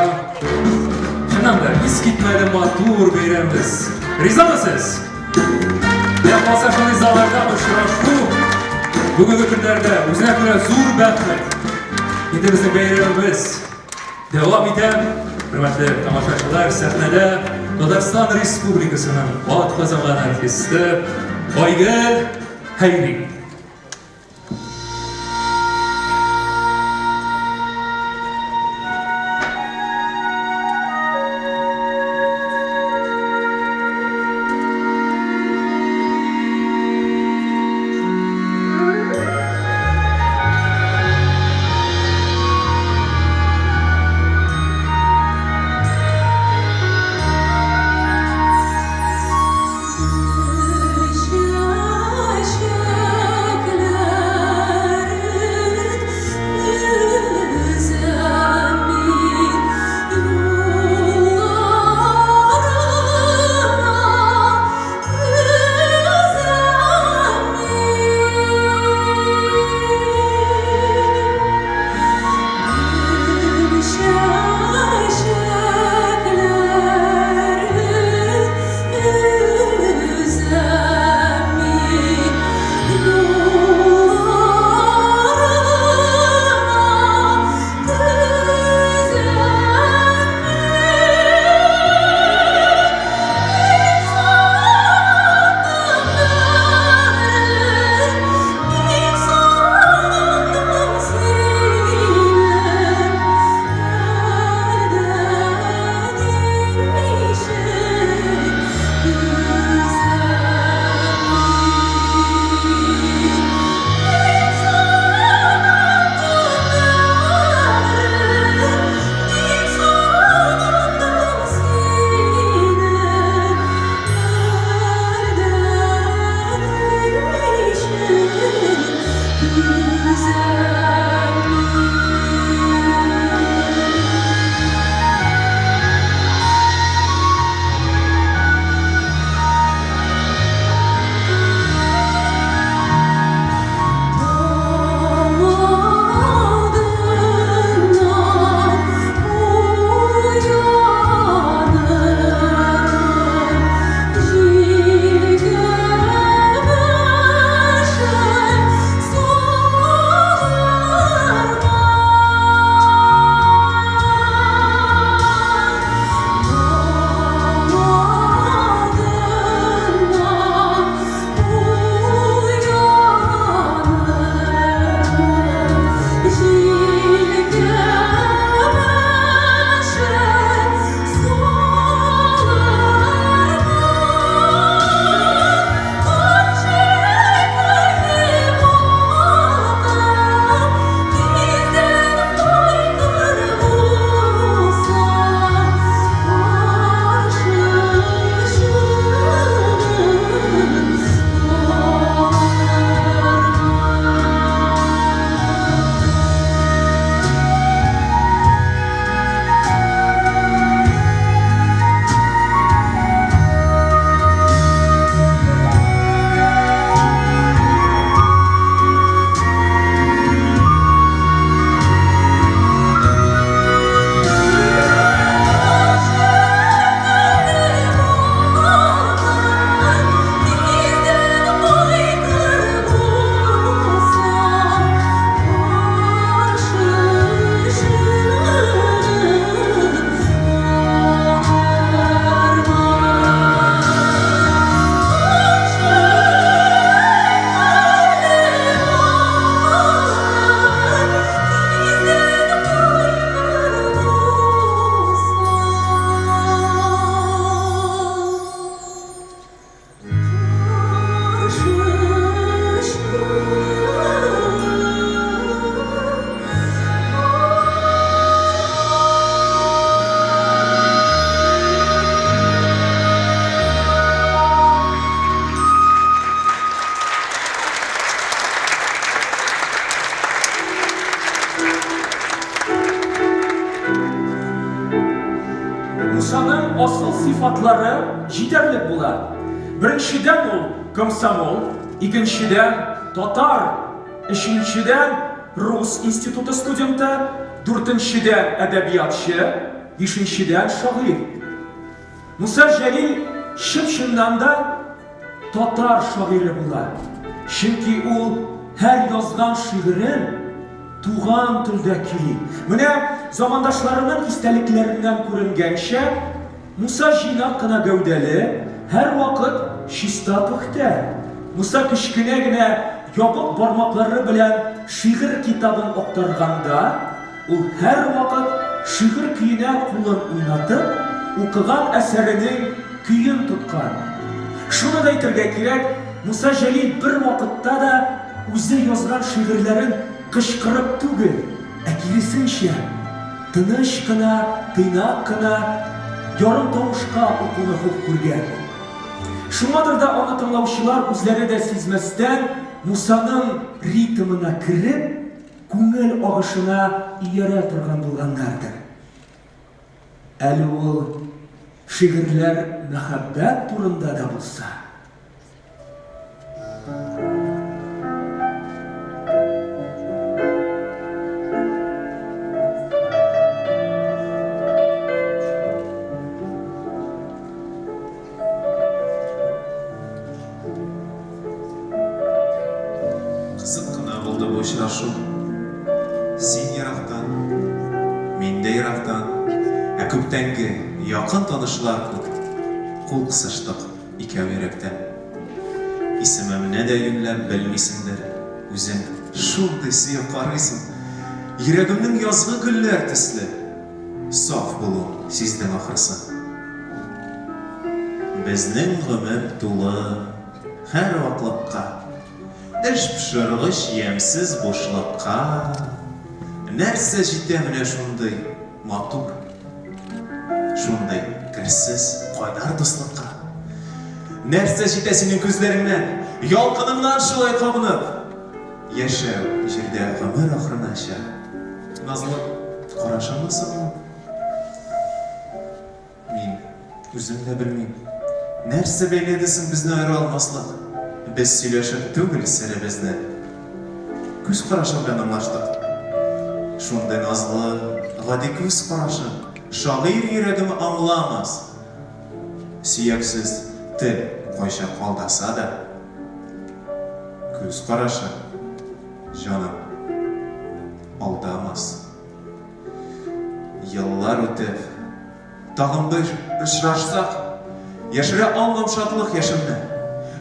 Чыннан да, искитмәле матур бәйрәмбез. Ризамы сез? Менә калса шундый залларда очрашу бүгенге көннәрдә үзенә күрә зур бәхет. Инде безнең бәйрәмебез дәвам итә. Хөрмәтле тамашачылар, сәхнәдә Татарстан Республикасының атказанган артисты Айгөл Хәйри. җитәрлек була. Беренчедән ул комсомол, икенчедән татар, өченчедән рус институты студенты, дүртенчедән әдәбиятчы, бишенчедән шагыйрь. Муса Җәлил чын-чыннан да татар шагыйре була. Чөнки ул һәр язган шигырен туган телдә көйли. Менә замандашларының истәлекләреннән күренгәнчә, Муса җыйнак кына гәүдәле, һәрвакыт чиста-пөхтә. Муса кечкенә генә ябык бармаклары белән шигырь китабын актарганда, Ул һәрвакыт шигырь көенә кулын уйнатып, укыган әсәренең көен тоткан. Шуны да әйтергә кирәк, Муса Җәлил бервакытта да үзе язган шигырьләрен кычкырып түгел, ә киресенчә, тыныч кына, тыйнак кына, ярым тавышка укуны хуп күргән. Шуңадыр да аны тыңлаучылар үзләре дә сизмәстән Мусаның ритмына кереп, Күңел агышына иярә торган булганнардыр. Әле ул шигырьләр мәхәббәт турында да булса. Кызык кына булды бу очрашу. Син ерактан, мин дә ерактан, ә күптәнге якын танышлар күк кул кысыштык икәү йөрәктән. Исемемне дә юньләп белмисеңдер, үзең шундый сөеп карыйсың. Йөрәгемнең язгы гөлләр төсле саф булуын сиздең ахрысы. Безнең гомер тулы һәр ваклыкка, Эш пошыргыч ямьсез бушлыкка. Нәрсә җитә менә шундый матур, Шундый керсез кайнар дуслыкка? Нәрсә җитә синең күзләреңнән, Ялкыныңнан шулай кабынып, Яшәү җирдә гомер ахырынача? Назлы карашыңмы соң ул? Мин үзем дә белмим. Нәрсә бәйләде соң безне аера алмаслык? Без сөйләшеп түгел серебезне. Күз карашы белән аңлаштык. Шундый назлы, гади күз карашы шагыйрь йөрәгем аңламас. Сөяксез тел кайчак алдаса да, күз карашы, җаным, алдамас. Еллар үтеп, тагын бер очрашсак, яшерә алмам шатлык яшемне.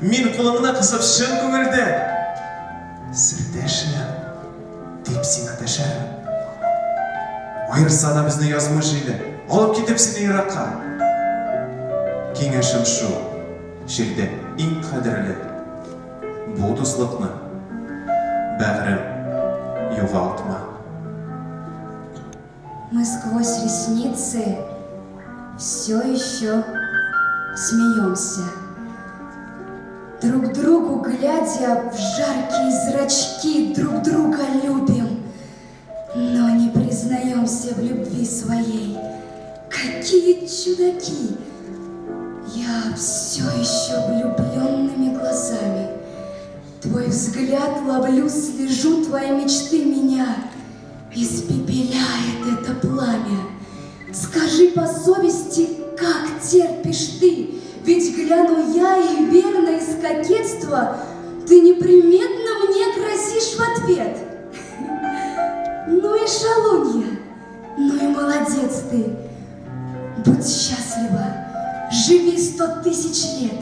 Мин кулыңны кысып чын күңелдән, Сердәшем, дип сиңа дәшәрмен. Аерса да безне язмыш җиле, алып китеп сине еракка. Киңәшем шул, җирдә иң кадерле бу дуслыкны, бәгърем, югалтма. Мы сквозь ресницы все еще смеемся. Друг другу глядя в жаркие зрачки, друг друга любим, но не признаемся в любви своей. Какие чудаки! Я все еще влюбленными глазами Твой взгляд ловлю, слежу твои мечты меня Испепеляет это пламя. Скажи по совести, как терпишь ты? Ведь гляну я и верно из кокетства Ты неприметно мне грозишь в ответ. Ну и шалунья, ну и молодец ты. Будь счастлива, живи 100 000 лет.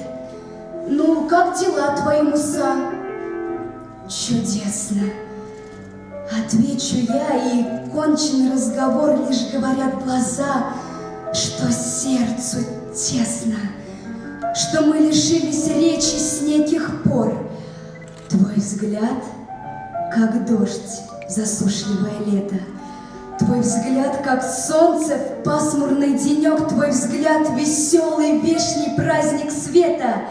Ну, как дела твои, Муса? Чудесно. Отвечу я, и кончен разговор, лишь говорят глаза, что сердцу тесно, что мы лишились речи с неких пор. Твой взгляд, как дождь в засушливое лето, Твой взгляд, как солнце в пасмурный денек, Твой взгляд, веселый вешний праздник света.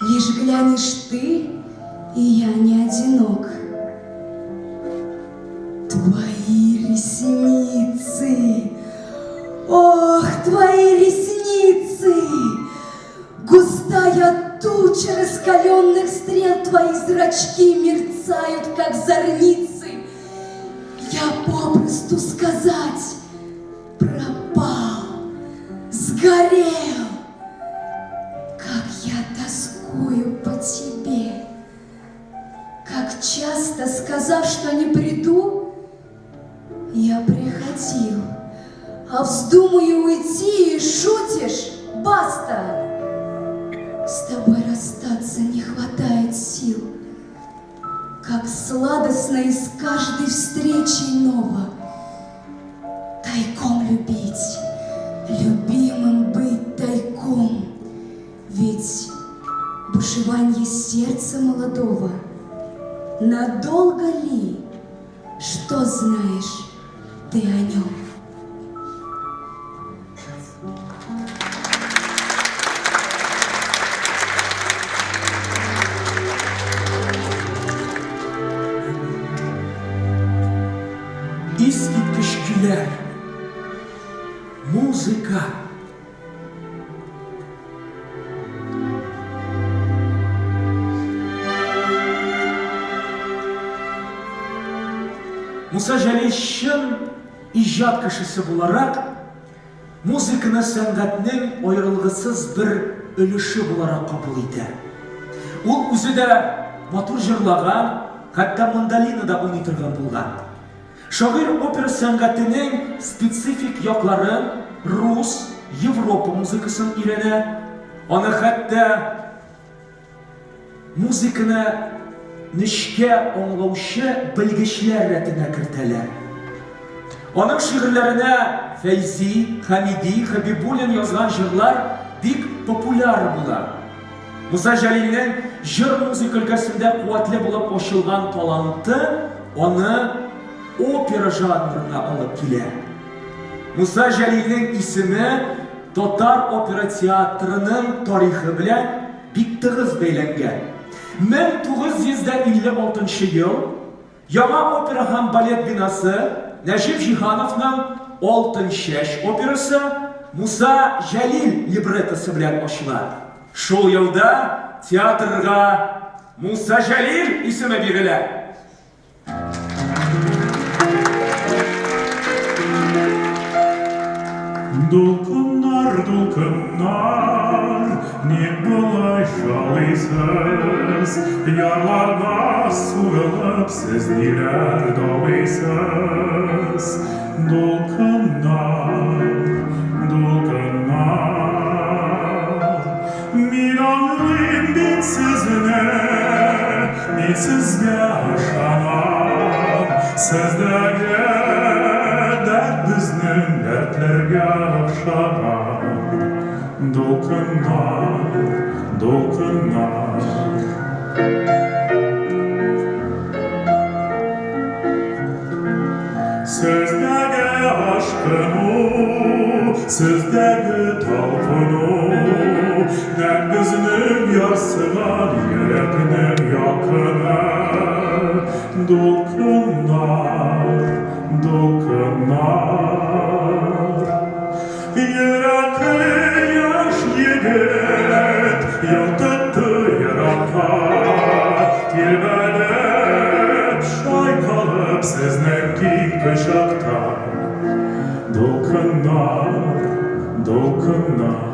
Лишь глянешь ты, и я не одинок. Твои ресницы, ох, твои ресницы! Густые раскаленных стрел твои зрачки мерцают, как зорницы. Я попросту сказать пропал, сгорел. Как я тоскую по тебе. Как часто, сказав, что не приду, я приходил, а вздумаю уйти и шутишь, баста! С тобой расстаться не хватает сил. Как сладостно из каждой встречи ново. Тайком любить, любимым быть тайком. Ведь бушеванье сердца молодого надолго ли, что знаешь ты о нем? Искиткеч көйләр, музыка. Муса Җәлил чын иҗат кешесе буларак, музыканы сәнгатьнең аерылгысыз бер өлеше буларак кабул итә. Ул үзе дә матур җырлаган, хәтта мандолинада уйный торган булган. Шагыйрь опера сәнгатенең специфик якларын, рус, Европа музыкасын өйрәнә, аны хәтта музыканы нечкә аңлаучы белгечләр рәтенә кертәләр. Аның шигырьләренә Фәйзи, Хәмиди, Хәбибуллин язган җырлар бик популяр була. Муса Җәлилнең җыр-музыка өлкәсендә куәтле булып ачылган таланты аны опера жанрына алып килә. Муса Җәлилнең исеме татар опера театрының тарихы белән бик тыгыз бәйләнгән. 1956 ел Яңа опера һәм балет бинасы Нәҗип Җиһановның Алтынчәч операсы Муса Җәлил либреттосы белән ачыла. Шул елда театрга Муса Җәлил исеме бирелә. Дулкыннар, дулкыннар, ник болай шаулыйсыз? Ярларга сугылып, сез ниләр даулыйсыз? Дулкыннар, дулкыннар, мин аңлыйм бит сезне, мин сезгә ышанам. Сездәге дәрт безнең дәртләргә охшаган. Дулкыннар, дулкыннар. Сездәге ашкыну, сездәге талпыну, нәкъ безнең ярсыган йөрәкнең якыны. Дулкыннар, дулкыннар. Йөрәкле яшь егет юл тотты еракка, Тирбәлеп, чайкалып сезнең киң кочакта. Дулкыннар, дулкыннар.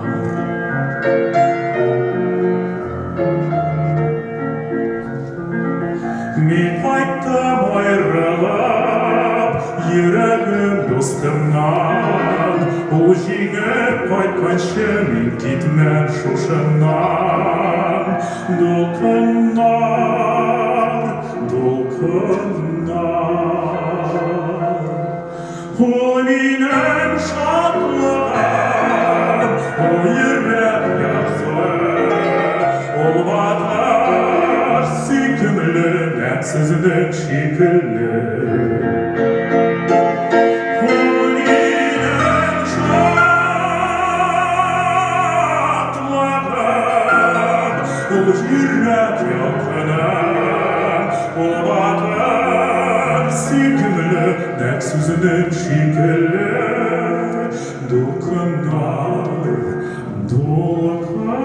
Мин кайттым аерылып, йөрәгем дустымнан. Ул җиңеп кайтканчы мин китмәм шушыннан. Дулкыннар, дулкыннар. Ул минем шатлыгым, ул йөрәк язы, ул батыр сөйкемле, нәкъ сезнең шикелле. Ул минем шатлыгым, ул йөрәк ялкыным, ул батыр сөйкемле, Нәкъ сүзенең шикелле дулкыннар, дулкыннар.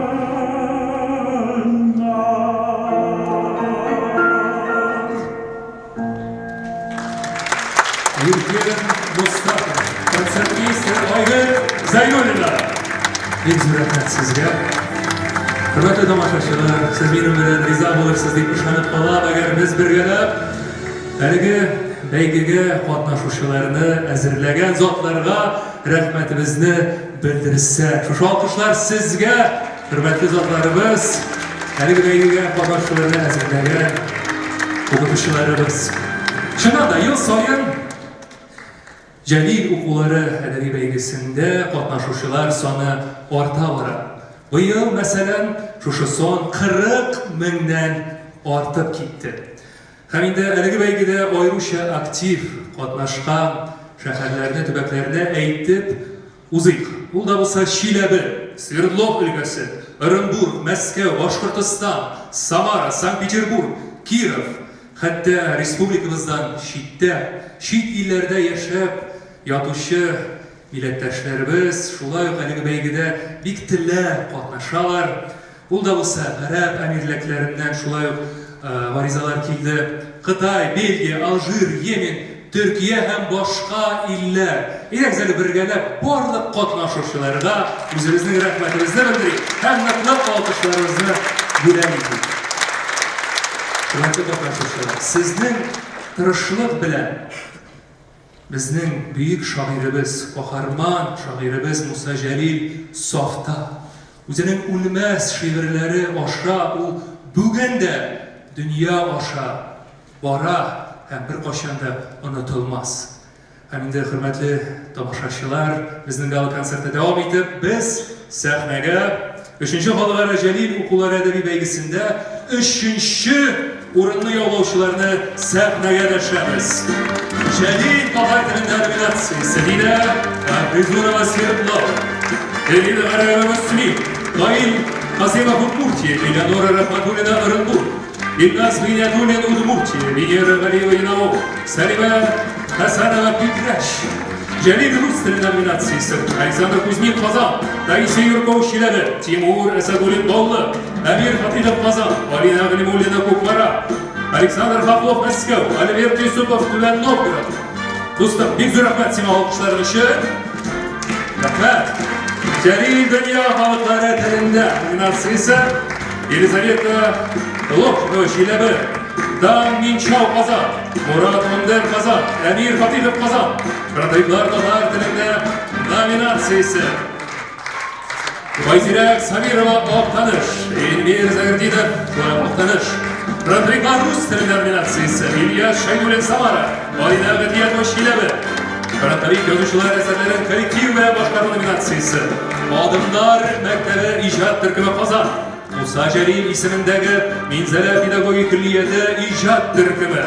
Эльвира Мостафина, концертмейстер Айгөл Зайнуллина. Бик зур рәхмәт сезгә. Хөрмәтле тамашачылар, сез минем белән риза булырсыз дип ышанып калам, әгәр без бергәләп әлеге бәйгегә катнашучыларны әзерләгән затларга рәхмәтебезне белдерсәк. Шушы алкышлар сезгә, хөрмәтле затларыбыз, әлеге бәйгегә катнашучыларны әзерләгән укытучыларыбыз. Чыннан да, ел саен Җәлил укулары әдәби бәйгесендә катнашучылар саны арта бара. Быел, мәсәлән, шушы сан 40 меңнән артып китте. Һәм инде әлеге бәйгедә аеруча актив катнашкан шәһәрләрне, төбәкләрне әйтеп узыйк. Ул да булса Чиләбе, Свердлов өлкәсе, Ырынбур, Мәскәү, Башкортостан, Самара, Санкт-Петербург, Киров, хәтта республикабыздан читтә, чит илләрдә яшәп ятучы милләттәшләребез шулай ук әлеге бәйгедә бик теләп катнашалар. Ул да булса Гарәп Әмирлекләреннән шулай ук гаризалар килде. Кытай, Бельгия, Алжир, Йемен, Төркия һәм башка илләр. Әйдәгез әле бергәләп барлык катнашучыларга үзебезнең рәхмәтебезне белдерик һәм ныклы алкышларыбызны бүләк итик. Хөрмәтле катнашучылар, сезнең тырышлык белән Безнең бөек шагыйребез, каһарман шагыйребез Муса Җәлил сафта. Үзенең үлмәс шигырьләре аша ул бүген дә дөнья аша бара һәм беркайчан да онытылмас. Һәм инде, хөрмәтле тамашачылар, безнең гала-концертны дәвам итеп, без сәхнәгә Өченче халыкара Җәлил укулары әдәби бәйгесендә өченче урынны яулаучыларны сәхнәгә дәшәбез. Җәлил татар телендә номинациясе Динә Хафизуллова Свердлов, Элина Гараева Мөслим, Наил Касыймов Удмуртия, Элеонора Рахматуллина Ырынбур, Илназ Гыйниятуллин Удмуртия, Венера Галиева Янаул, Сәлимә Хәсәнова Питрәч. Җәлил рус теле номинациясе Александр Кузьмин Казан, Таисия Юркова Чиләбе, Тимур Әсәдуллин Баулы, Әмир Фатыйхов Казан, Алина Галимуллина Кукмара, Александр Хохлов Мәскәү, Альберт Юсупов Түбән Новгород. Дустым, бик зур рәхмәт сиңа алкышларың өчен. Рәхмәт. Җәлил дөнья халыклары телендә номинациясе Елизавета Лохова Чиләбе, Дан Минчау Казан, Мурат Мундер Казан, Әмир Фатихов Казан. Фронтовиклар татар телендә номинациясе. Байзирәк Сабирова Актаныш, Эльмир Загардинов Актаныш. Фронтовиклар рус телендә номинациясе. Ильяс Шәйдуллин Самара, Алина Гатиятова Чиләбе. Фронтовик язучылар әсәрләрен коллектив белән башкару номинациясе. Адымнар мәктәбе иҗат төркеме Казан. Муса Җәлил исемендәге Минзәлә педагогик көллияте иҗат төркеме.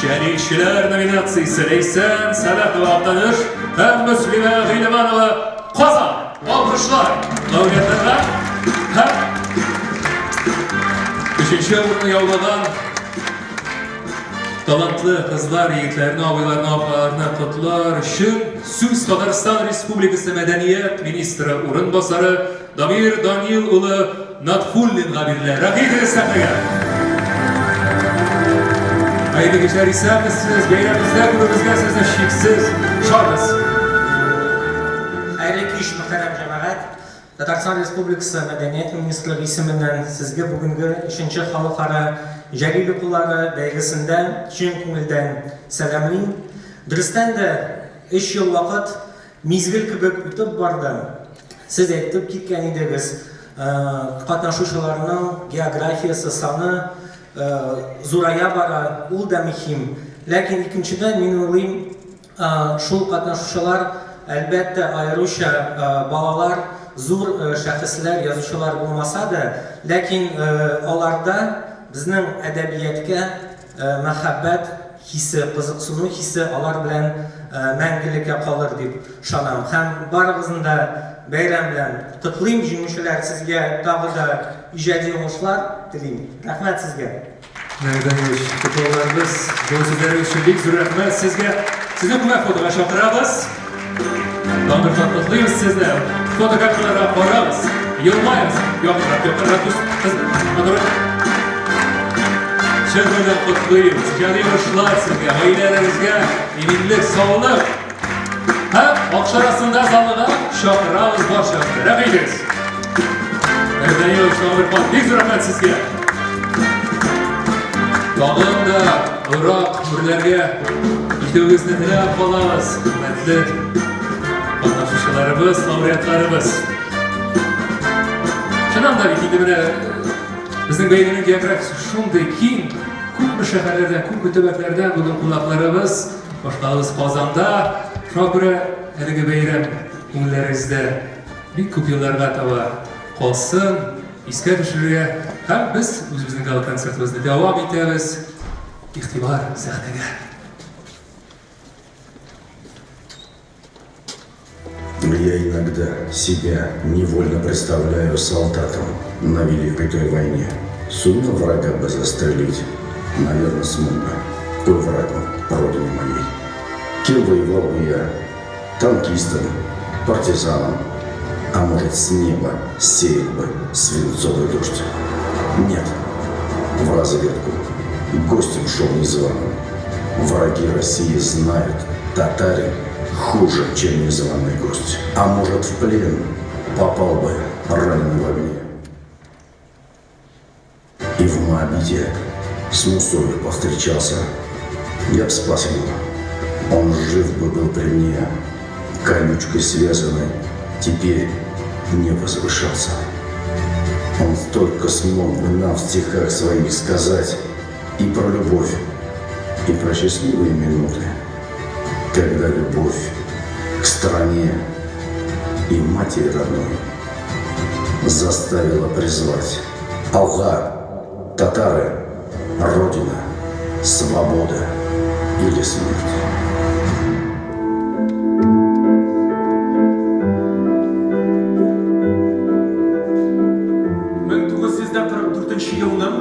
Җәлилчеләр номинациясе Ләйсән Сәлахова Актаныш һәм Мөслимә Гыйлеманова Казан. Алкышлар лауреатларга һәм өченче урынны яулаган талантлы кызлар, егетләрне, абыйларны, апаларны котлар өчен сүз Татарстан Республикасы мәдәният министры урынбасары Дамир Данил улы Натфуллинга бирелә. Рәхим итегез сәхнәгә. Хәерле кичләр, исәнмесез. Бәйрәмебездә күрүебезгә сезне чиксез шатбыз. Хәерле кич, мөхтәрәм җәмәгать. Татарстан Республикасы Мәдәният министрлыгы исеменнән сезгә бүгенге өченче халыкара Җәлил укулары бәйгесендә чын күңелдән сәламлим. Дөрестән дә, өч ел вакыт Мизгел кебек үтеп барды. Сез әйтеп киткән идегез, катнашучыларның географиясе, саны зурая бара, ул да мөһим. Ләкин икенчедән, мин уйлыйм, шул катнашучылар, әлбәттә, аеруча балалар, зур шәхесләр, язучылар булмаса да, ләкин аларда безнең әдәбияткә Мәхәббәт хисе, кызыксыну хисе алар белән мәңгелеккә калыр дип ышанам. Һәм барыгызны да бәйрәм белән котлыйм, җиңүчеләр, сезгә тагы да иҗади уңышлар телим. Рәхмәт сезгә! Наил Данилович, котлауларыбыз, җылы сүзләрегез өчен бик зур рәхмәт сезгә. Сезне күмәк фотога чакырабыз. Тагын бер кат котлыйбыз сезне. Фотокарталарга карагыз, елмаегыз. Якынрак, якынрак, дус, кыз, матуррак. Чын күңелдән котлыйм. Иҗади уңышлар сезгә, гаиләләрегезгә иминлек, саулык. Һәм акчарасында залыга чакырабыз барчагызны. Рәхим итегез. Данилович Тагын бик зур рәхмәт сезгә. Тагын да олырак үрләргә җитүегезне теләп калабыз, хөрмәтле катнашучыларыбыз, лауреатларыбыз. Чыннан да бит инде менә безнең бәйгенең географиясе шундый киң, күпме шәһәрләрдән, күпме төбәкләрдән бүген кунакларыбыз, башкалабыз Казанда. Шуңа күрә әлеге бәйрәм күңелләрегездә бик күп елларга таба калсын, искә төшерергә. Һәм без үзебезнең гала-концертыбызны дәвам итәбез. Игътибар сәхнәгә! Я иногда себя невольно представляю солдатом на Великой той войне. Сумел врага бы застрелить? Наверное, смог бы. Коль враг он, родине моей. Кем воевал бы я? Танкистом, партизаном. А может, с неба сеял бы свинцовый дождь? Нет, в разведку. Гостем шел незваным. Враги России знают, татарин хуже, чем незваный гость. А может, в плен попал бы раненый в огне. И в Моабите с Мусой повстречался. Я б спас его. Он жив бы был при мне, колючкой связанной, теперь не возвышался. Он столько смог бы нам в стихах своих сказать и про любовь, и про счастливые минуты, когда любовь к стране и матери родной заставила призвать Алга, татары, Родина, свобода или смерть. 1944 елның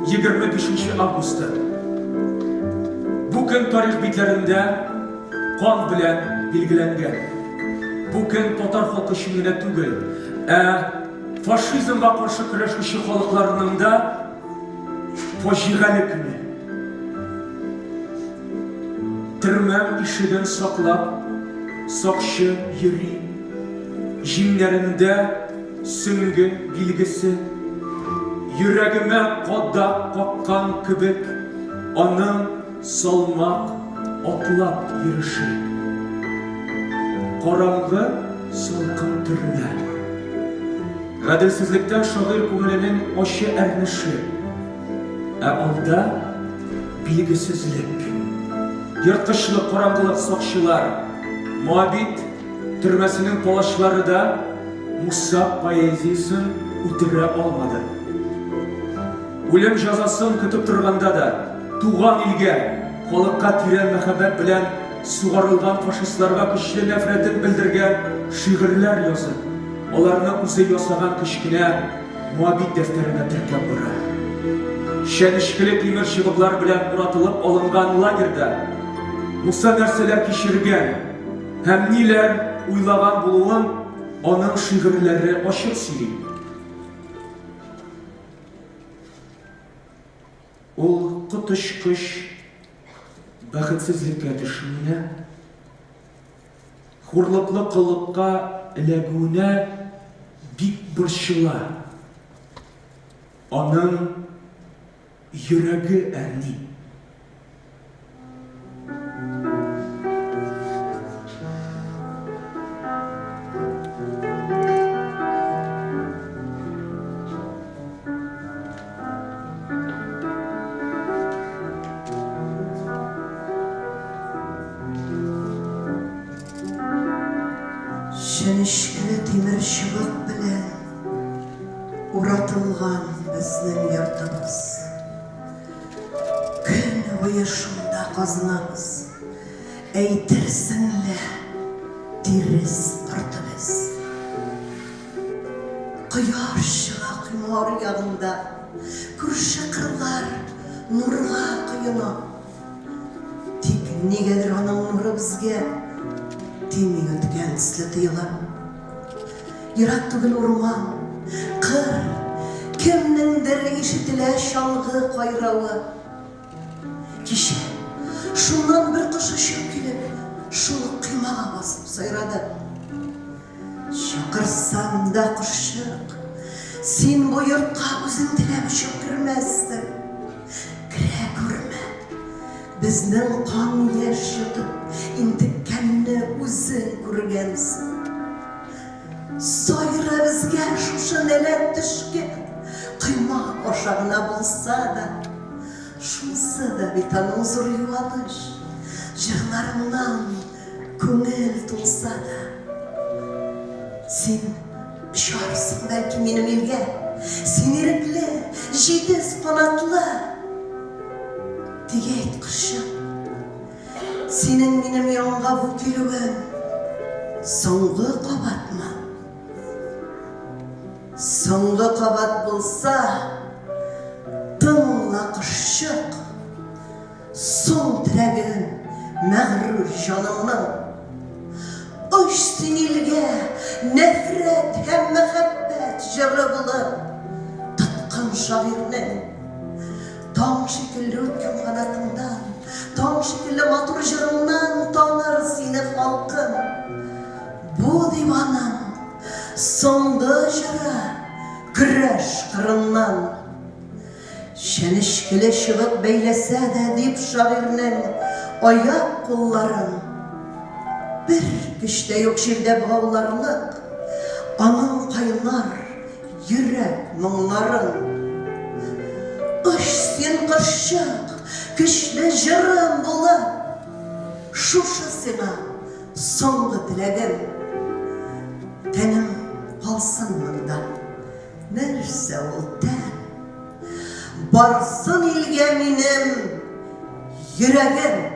25 августы. Бу көн тарих битләрендә кан белән билгеләнгән. Бу көн татар халкы өчен генә түгел, ә фашизмга каршы көрәшүче халыкларның да фаҗигале көне. Төрмәм ишеген саклап, сакчы йөри. Җиңнәрендә сөңге билгесе. Йөрәгемә кадак каккан кебек, аның салмак атлап йөреше. Караңгы салкын төрмә. Гаделсезлектән шагыйрь күңеленең ачы әрнеше. Ә алда билгесезлек. Ерткычлык, караңгылык, сакчылар. Моабит төрмәсенең палачлары да Муса поэзиясен үтерә алмады. Үлем җәзасын көтеп торганда да, туган илгә, халыкка тирән мәхәббәт белән сугарылган фашистларга көчле нәфрәтен белдергән шигырьләр язып, аларны үзе ясаган кечкенә Моабит дәфтәренә теркәп бара. Чәнечкеле тимер чыбыклар белән уратылып алынган лагерьда Муса нәрсәләр кичергән һәм ниләр уйлаган булуын аның шигырьләре ачык сөйли. Ул коточкыч бәхетсезлеккә төшүенә, хурлыклы коллыкка эләгүенә бик борчыла. Аның йөрәге әрни. Чәнечкеле тимер чыбык белән уратылган безнең йортыбыз. Көн буе шунда казынабыз, әйтерсең лә тирес корты без. Кояш чыга койма аръягында, Күрше кырлар нурга коена. Тик нигәдер аның нуры безгә Тими үткән төсле тоела. Ерак түгел урман, кыр, Кемнеңдер ишетелә чалгы кайравы. Кичә шуннан бер кош очып килеп, шул ук коймага басып сайрады. Чакырсам да, кошчык, син бу йортка үзең теләп очып кермәссең. Керә күрмә. Безнең кан-яшь йотып интеккәнне үзең күргәнсең. Сайра безгә шушы нәләт төшкән койма аша гына булса да. Шунысы да бит аның зур юаныч, җырларыңнан күңел тулса да. Син очарсың бәлки минем илгә, син ирекле, җитез канатлы. Тик әйт, кошчык, синең минем янга бу килүең соңгы кабатмы? Соңгы кабат булса, тыңла, кошчык, соң теләген мәгърур җаныңның. Оч син илгә нәфрәт һәм мәхәббәт җыры булып, тоткын шагыйрьнең. Таң шикелле үткен канатыңнан, таң шикелле матур җырыңнан таныр сине халкым. Бу диваның соңгы җыры көрәш кырыннан. Чәнечкеле чыбык бәйләсә дә, дип шагыйрьнең аяк-кулларын бер көч тә юк җирдә богауларлык, аның кайнар йөрәк моңнарын. Оч син, кошчык, көчле җырым булып, шушы сиңа Соңгы теләгем, тәнем калсын монда. Нәрсә ул тән? Барсын илгә минем йөрәгем.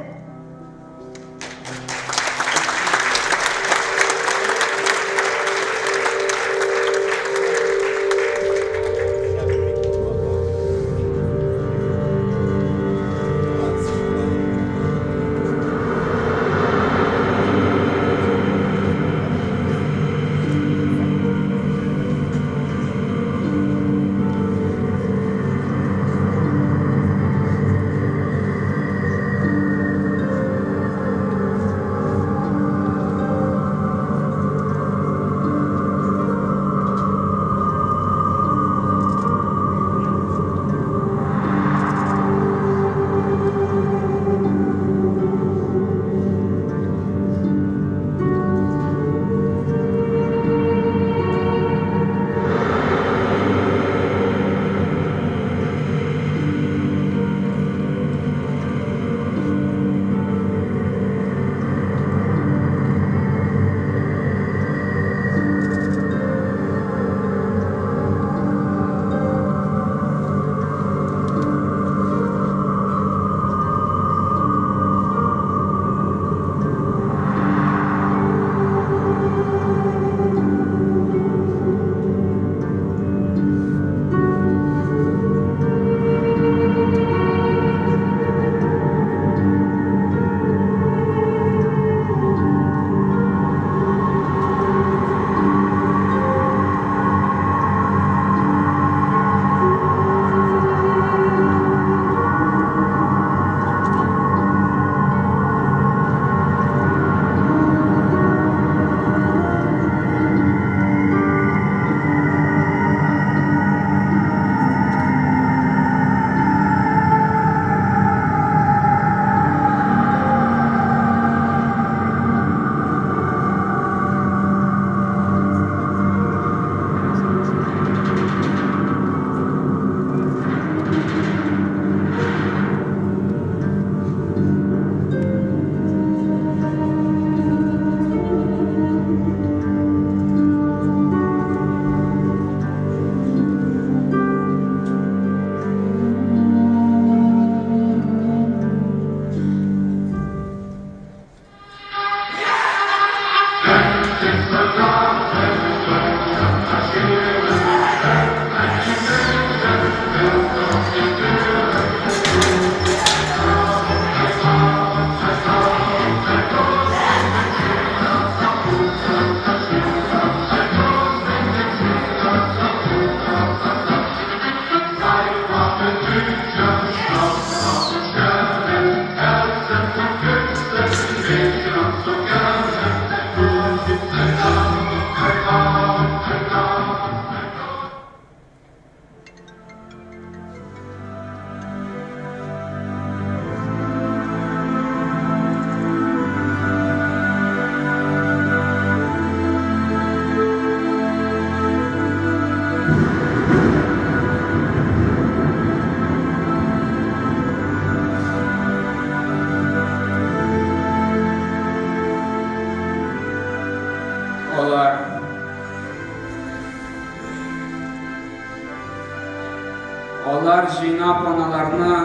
Алар җыйнап аналарны,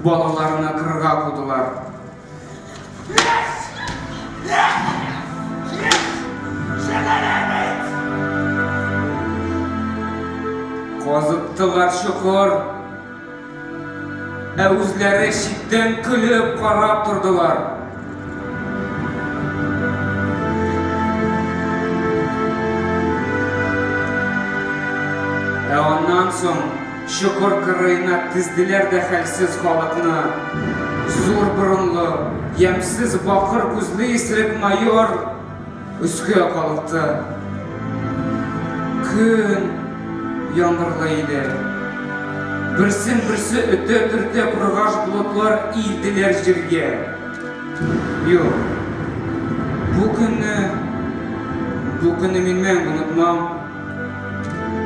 балаларны кырга кудылар. Казыттылар чокыр, ә үзләре читтән көлеп карап тордылар. Ә аннан соң чокыр кырыена тезделәр дә хәлсез халыкны. Зур борынлы, ямьсез бакыр күзле исерек майор өскә калыкты. Көн яңгырлы иде. Берсен-берсе өтә-төртә кургаш болытлар иелделәр җиргә. Юк. Бу көнне, бу көнне мин мәңге онытмам.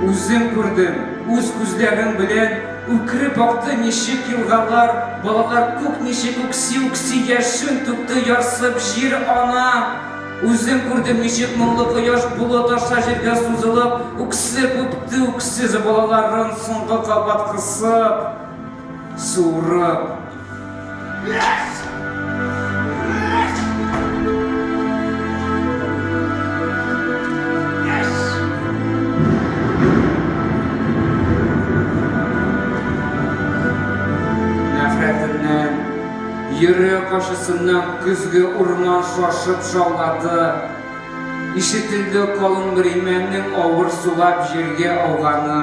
Үзем күрдем, үз күзләрем белән үкереп акты ничек елгалар, балалар күк ничек үкси-үкси яшен түкте ярсып җир-ана. Үзем күрдем ничек моңлы кояш болыт аша җиргә сузылып, үксеп үпте үксез балаларын соңгы кабат кысып, суырып. Нәфрәтеннән, йөрәк ачысыннан көзге урман шашып шаулады. Ишетелде калын бер имәннең авыр сулап җиргә ауганы.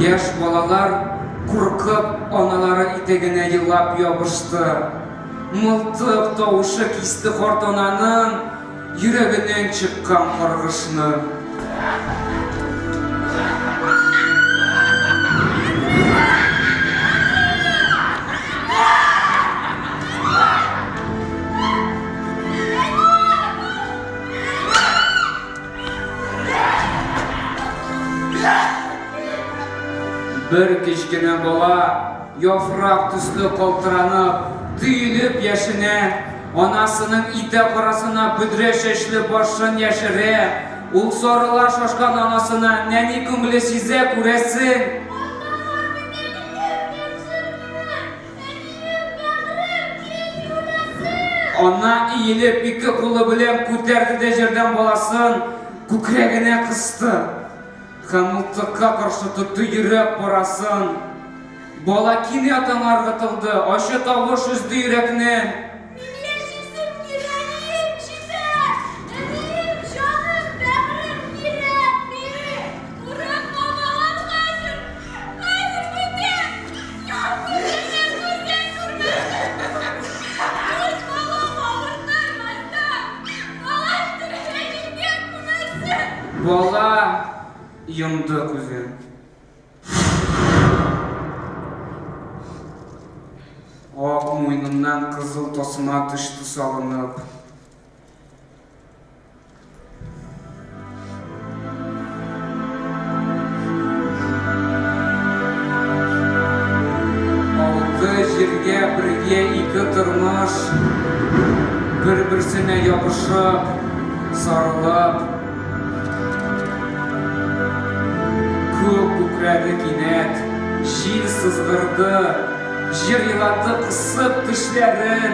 Яшь балалар, куркып, аналары итәгенә елап ябышты. Мылтык тавышы кисте карт ананың йөрәгеннән чыккан каргышны. Бер кечкенә бала яфрак төсле калтыранып, төелеп яшенә, анасының итәк арасына бөдрә чәчле башын яшерә. Ул сарыла шашкан анасына, нәни күңеле сизә, күрәсең. Ана иелеп, ике кулы белән күтәрде дә җирдән баласын күкрәгенә кысты. Һәм мылтыкка каршы тотты йөрәк парасын. Бала кинәт аңа ыргытылды, ачы тавыш өзде йөрәкне. Мин яшисем килә, әнием, җитәр! Әнием, җаным, бәгърем, кирәкми! Курыкма, балам, хәзер, хәзер бетә! Бала йомды күзен. Ак муеныннан кызыл тасма төште салынып. Алты җиргә бергә ике тормыш, бер-берсенә ябышып, сарылып. Күк күкрәде кинәт, җил сызгырды. Җир елатты кысып тешләрен.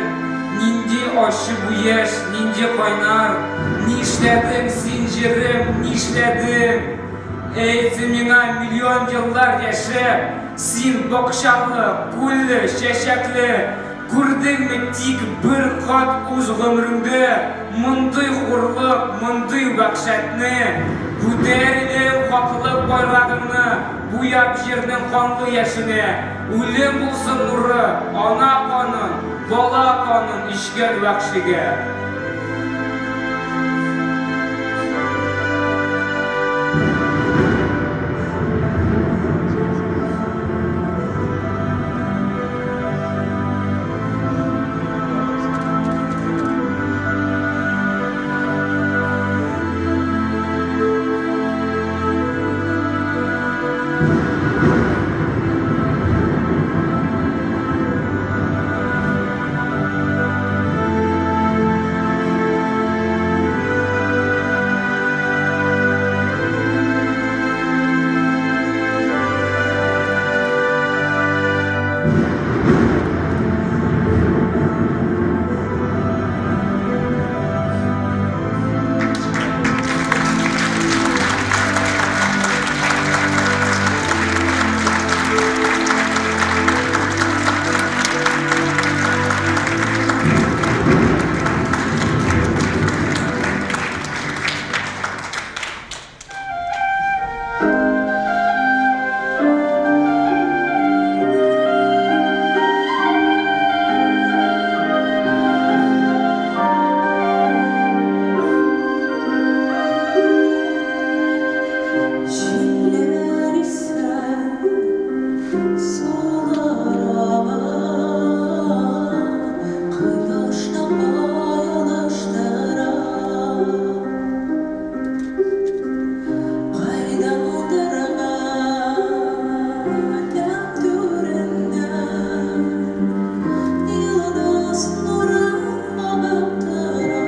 Нинди ачы бу яшь, нинди кайнар. Нишләдең син, җирем, нишләдең? Әйтсе миңа миллион еллар яшәп, син бакчалы, күлле, чәчәкле, күрдеңме тик бер кат үз гомереңдә мондый хурлык, мондый вәхшәтне? Күтәр идең хаклык байрагыңны, буяп җирнең канлы яшенә. Үлем булсын нуры, ана канын, бала канын эчкән вәхшигә. Җилләр исә, сулар ага, Кояшны ай алыштыра. Кайдандыр галәм түреннән Йолдыз нуры агып тора.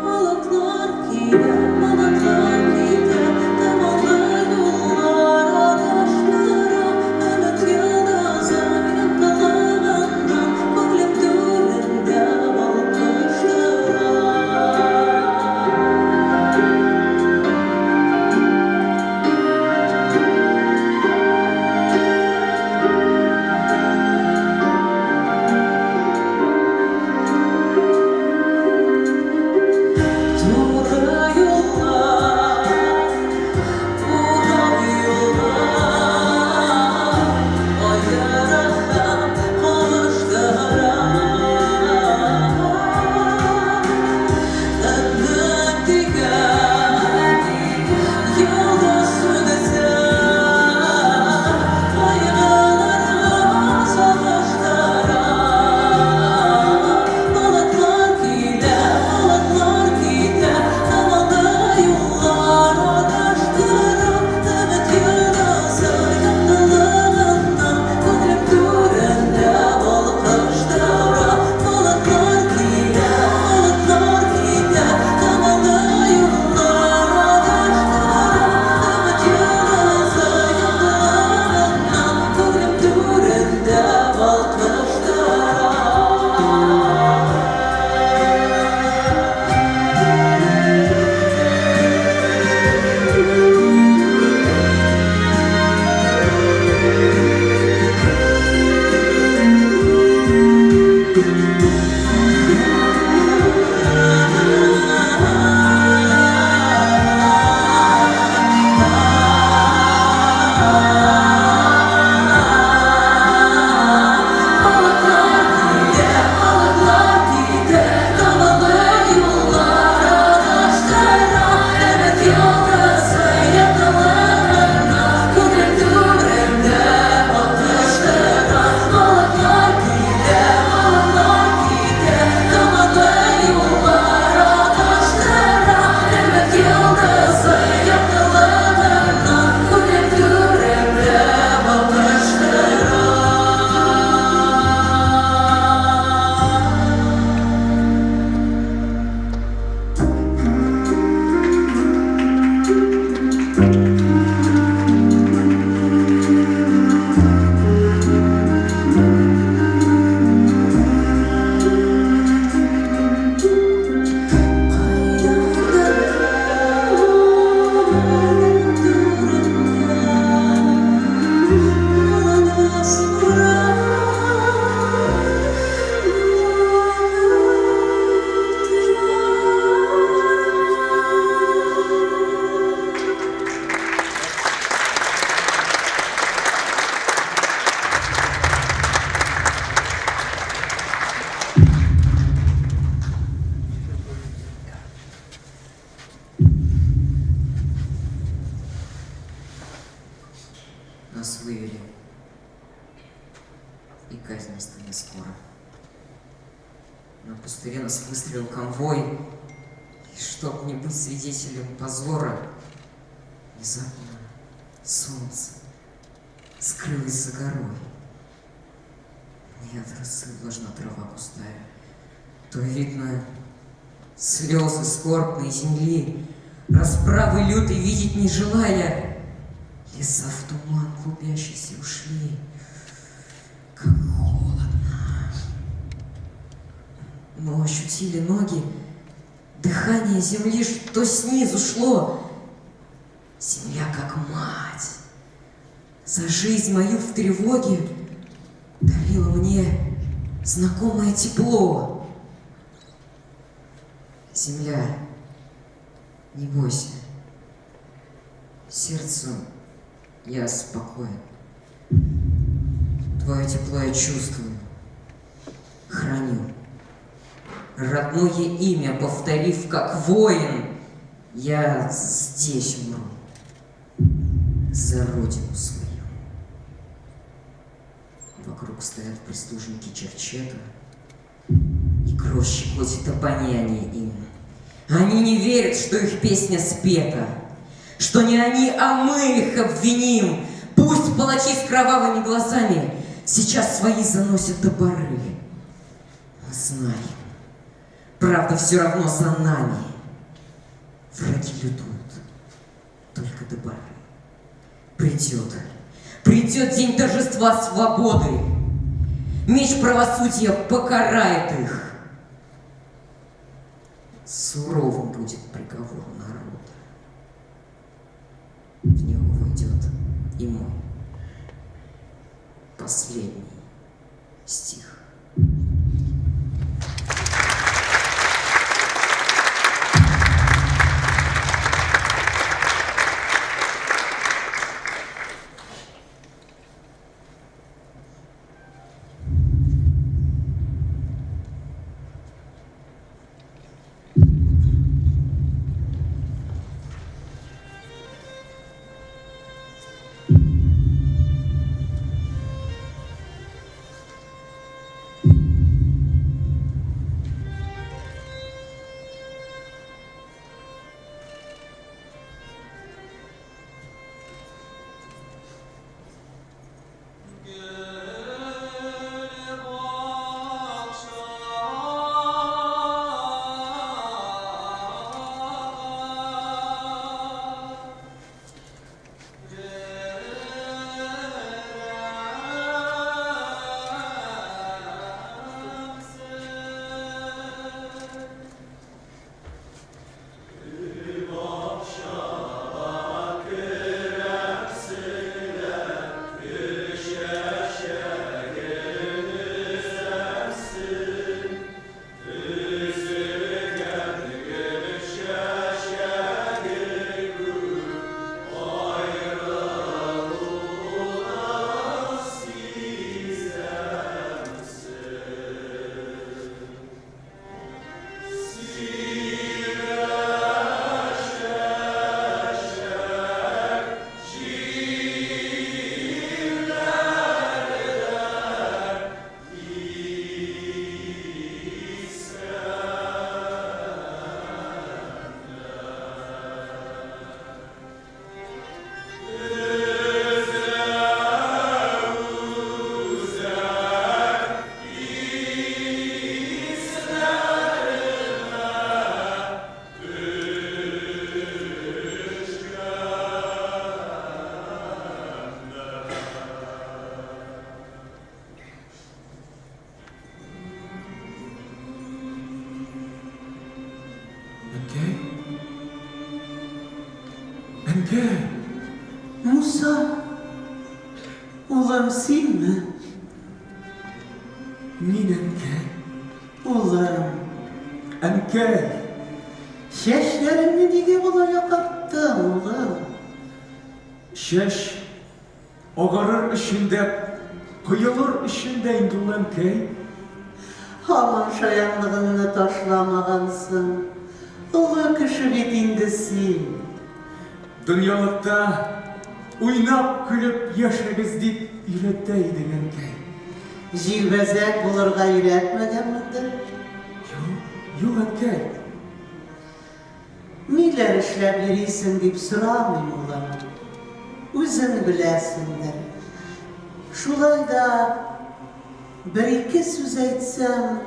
Болытлар килә, болытлар китә, Томанлы юллар адаштыра. Өмет йолдызы яктылыгыннан Күңелем түрендә балкыштыра. Туры юллар, урау юллар, Аера һәм кавыштыра. Өмет дигән йолдыз сүнсә, Кайгыларга сагыштыра. Болытлар килә, болытлар китә, Томанлы юллар адаштыра. Өмет йолдызы яктылыгыннан Күңелем түрендә балкыштыра. Болытлар килә, болытлар китә, Томанлы юллар адаштыра. Өмет йолдызы яктылыгыннан Күңелем түрендә балкыштыра. Болытлар килә, болытлар китә, Томанлы юллар адаштыра. Өмет йолдызы яктылыгыннан Күңел түрендә балкыштыра. Болытлар килә, болытлар китә, Томанлы юллар адаштыра. Өмет йолдызы яктылыгыннан Күңел түрендә балкыштыра. Нас вывели. И казнь настанет скоро. На пустыре нас выстрелил конвой. И чтоб не быть свидетелем позора, внезапно солнце скрылось за горой. Не от росы влажна трава густая, то видно слезы скорбной земли, расправы лютой видеть не желая, леса в туман клубящийся ушли. Ощутили ноги дыхание земли, что снизу шло. Земля как мать. За жизнь мою в тревоге дарила мне знакомое тепло. Земля, не бойся. Сердцем я спокоен. Твое тепло я чувствую, храню. Родное имя повторив, как воин, я здесь умру за родину свою. Вокруг стоят прислужники Черчета, и кровь щекотит обоняние им. Они не верят, что их песня спета, что не они, а мы их обвиним. Пусть палачи с кровавыми глазами сейчас свои заносят топоры. Мы знаем, правда все равно за нами. Враги лютуют, только до поры. Придет, придет день торжества свободы. Меч правосудия покарает их. Суровым будет приговор народа. В него войдет и мой последний стих. Әнкәй? Әнкәй! Муса, улым, синме? Мин, әнкәй. Улым. Әнкәй! Чәчләреңне нигә болай агарттың, улым? Чәч Агарыр өчен дә, коелыр өчен дә инде ул, әнкәй. Һаман шаянлыгыңны ташламагансың. Олы кеше бит инде син. Дөньялыкта уйнап-көлеп яшәгез дип өйрәтә идең, әнкәй. Җилбәзәк булырга өйрәтмәгәнмендер? Юк, юк, әнкәй. Ниләр эшләп йөрисең дип сорамыйм, улым. Үзең беләсеңдер. Шулай да бер-ике сүз әйтсәм,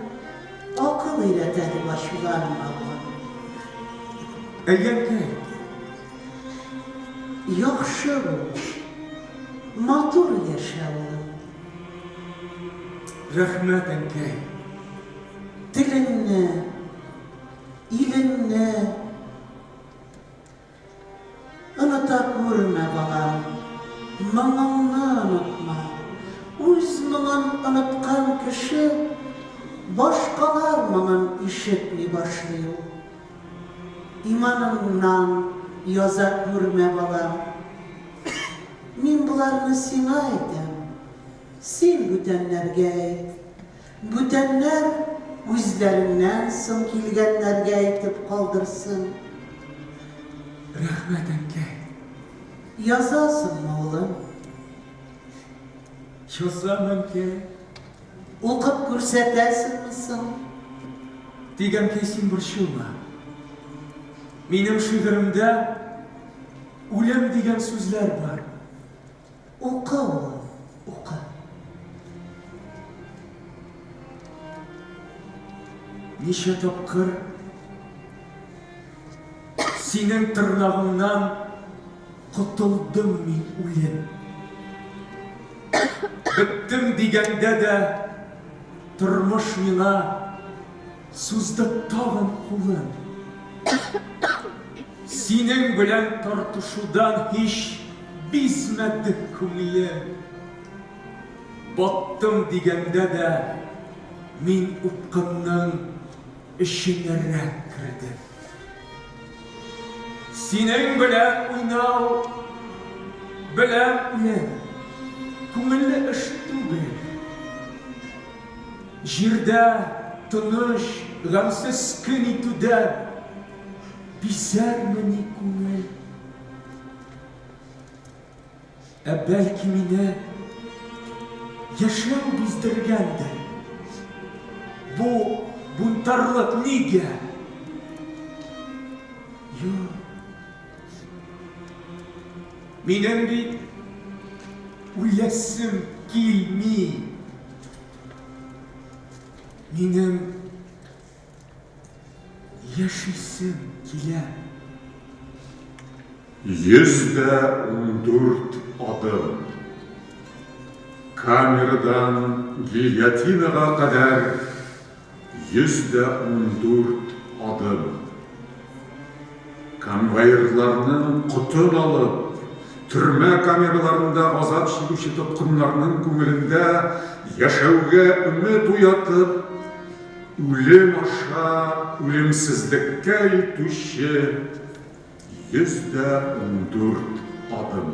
акыл өйрәтә дип ачуланма, улым. Әйе, әнкәй. Яхшы бул, матур яшә, улым. Рәхмәт, әнкәй. Телеңне. Телеңне оныта күрмә, балам, моңыңны онытма. Үз моңын оныткан кеше башкалар моңын ишетми башлый ул. Иманыңнан яза күрмә, балам. Мин боларны сиңа әйтәм, син бүтәннәргә әйт. Бүтәннәр үзләреннән соң килгәннәргә әйтеп калдырсын. Рәхмәт, әнкәй. Язасыңмы, улым? Язам, әнкәй. Укып күрсәтәсеңме соң? Тик, әнкәй, син борчылма. Минем шигыремдә үлем дигән сүзләр бар. Укы, улым, укы. Ничә тапкыр синең тырнагыңнан котылдым мин, үлем. Беттем дигәндә дә тормыш миңа сузды тагын кулын. Синең белән тартышудан һич бизмәде күңелем. Баттым дигәндә дә мин упкынның эченәрәк кердем. Синең белән уйнау, беләм үлем, күңелле эш түгел. Җирдә тыныч, гамьсез көн итүдән бизәрмени күңел? Ә бәлки мине яшәү биздергәндер? Бу бунтарлык нигә? Юк. Минем бит үләсем килми. Минем яшисем килә. 114 адым. Камерадан гильотинага кадәр 114 адым. Конвоирларның котын алып, төрмә камераларында газап чигүче тоткыннарның күңелендә яшәүгә өмет уятып, үлем аша үлемсезлеккә илтүче 114 адым.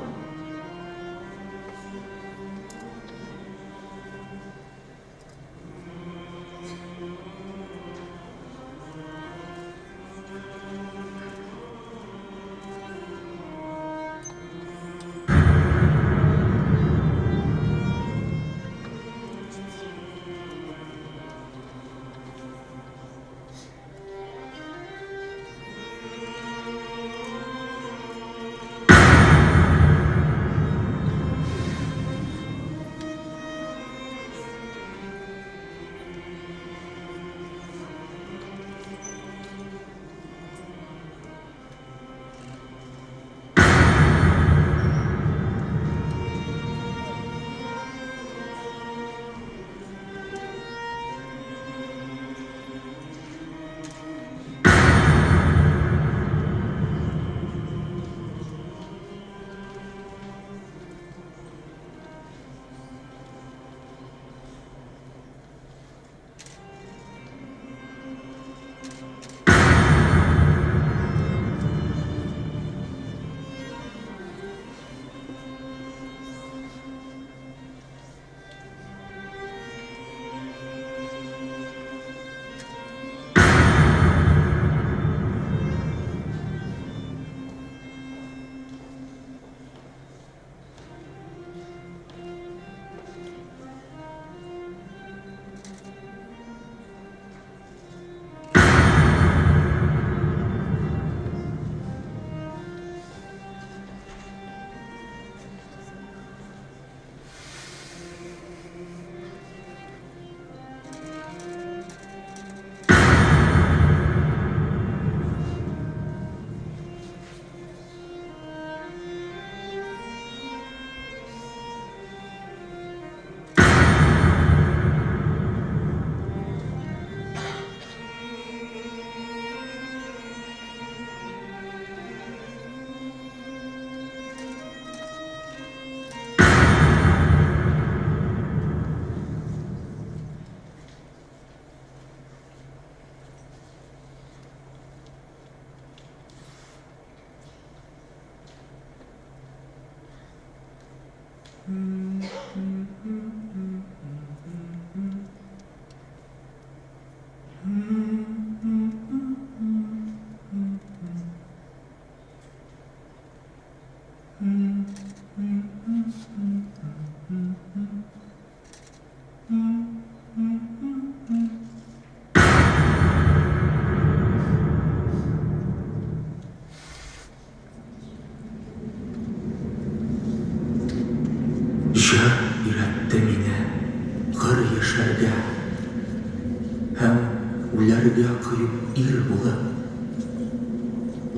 Бергә коеп ир булып,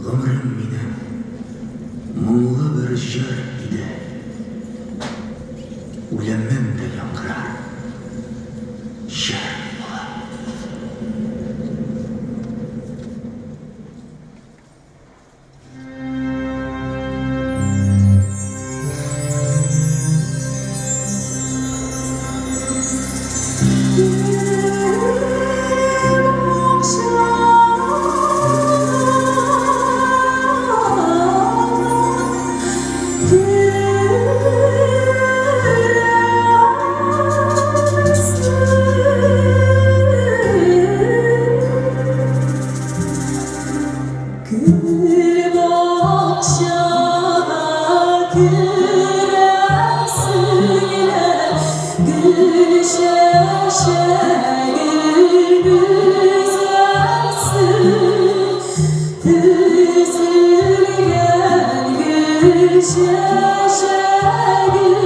Гомерем минем моңлы бер җыр иде. Үлемем дә яңгырар җыр булып. Gül şeşe gül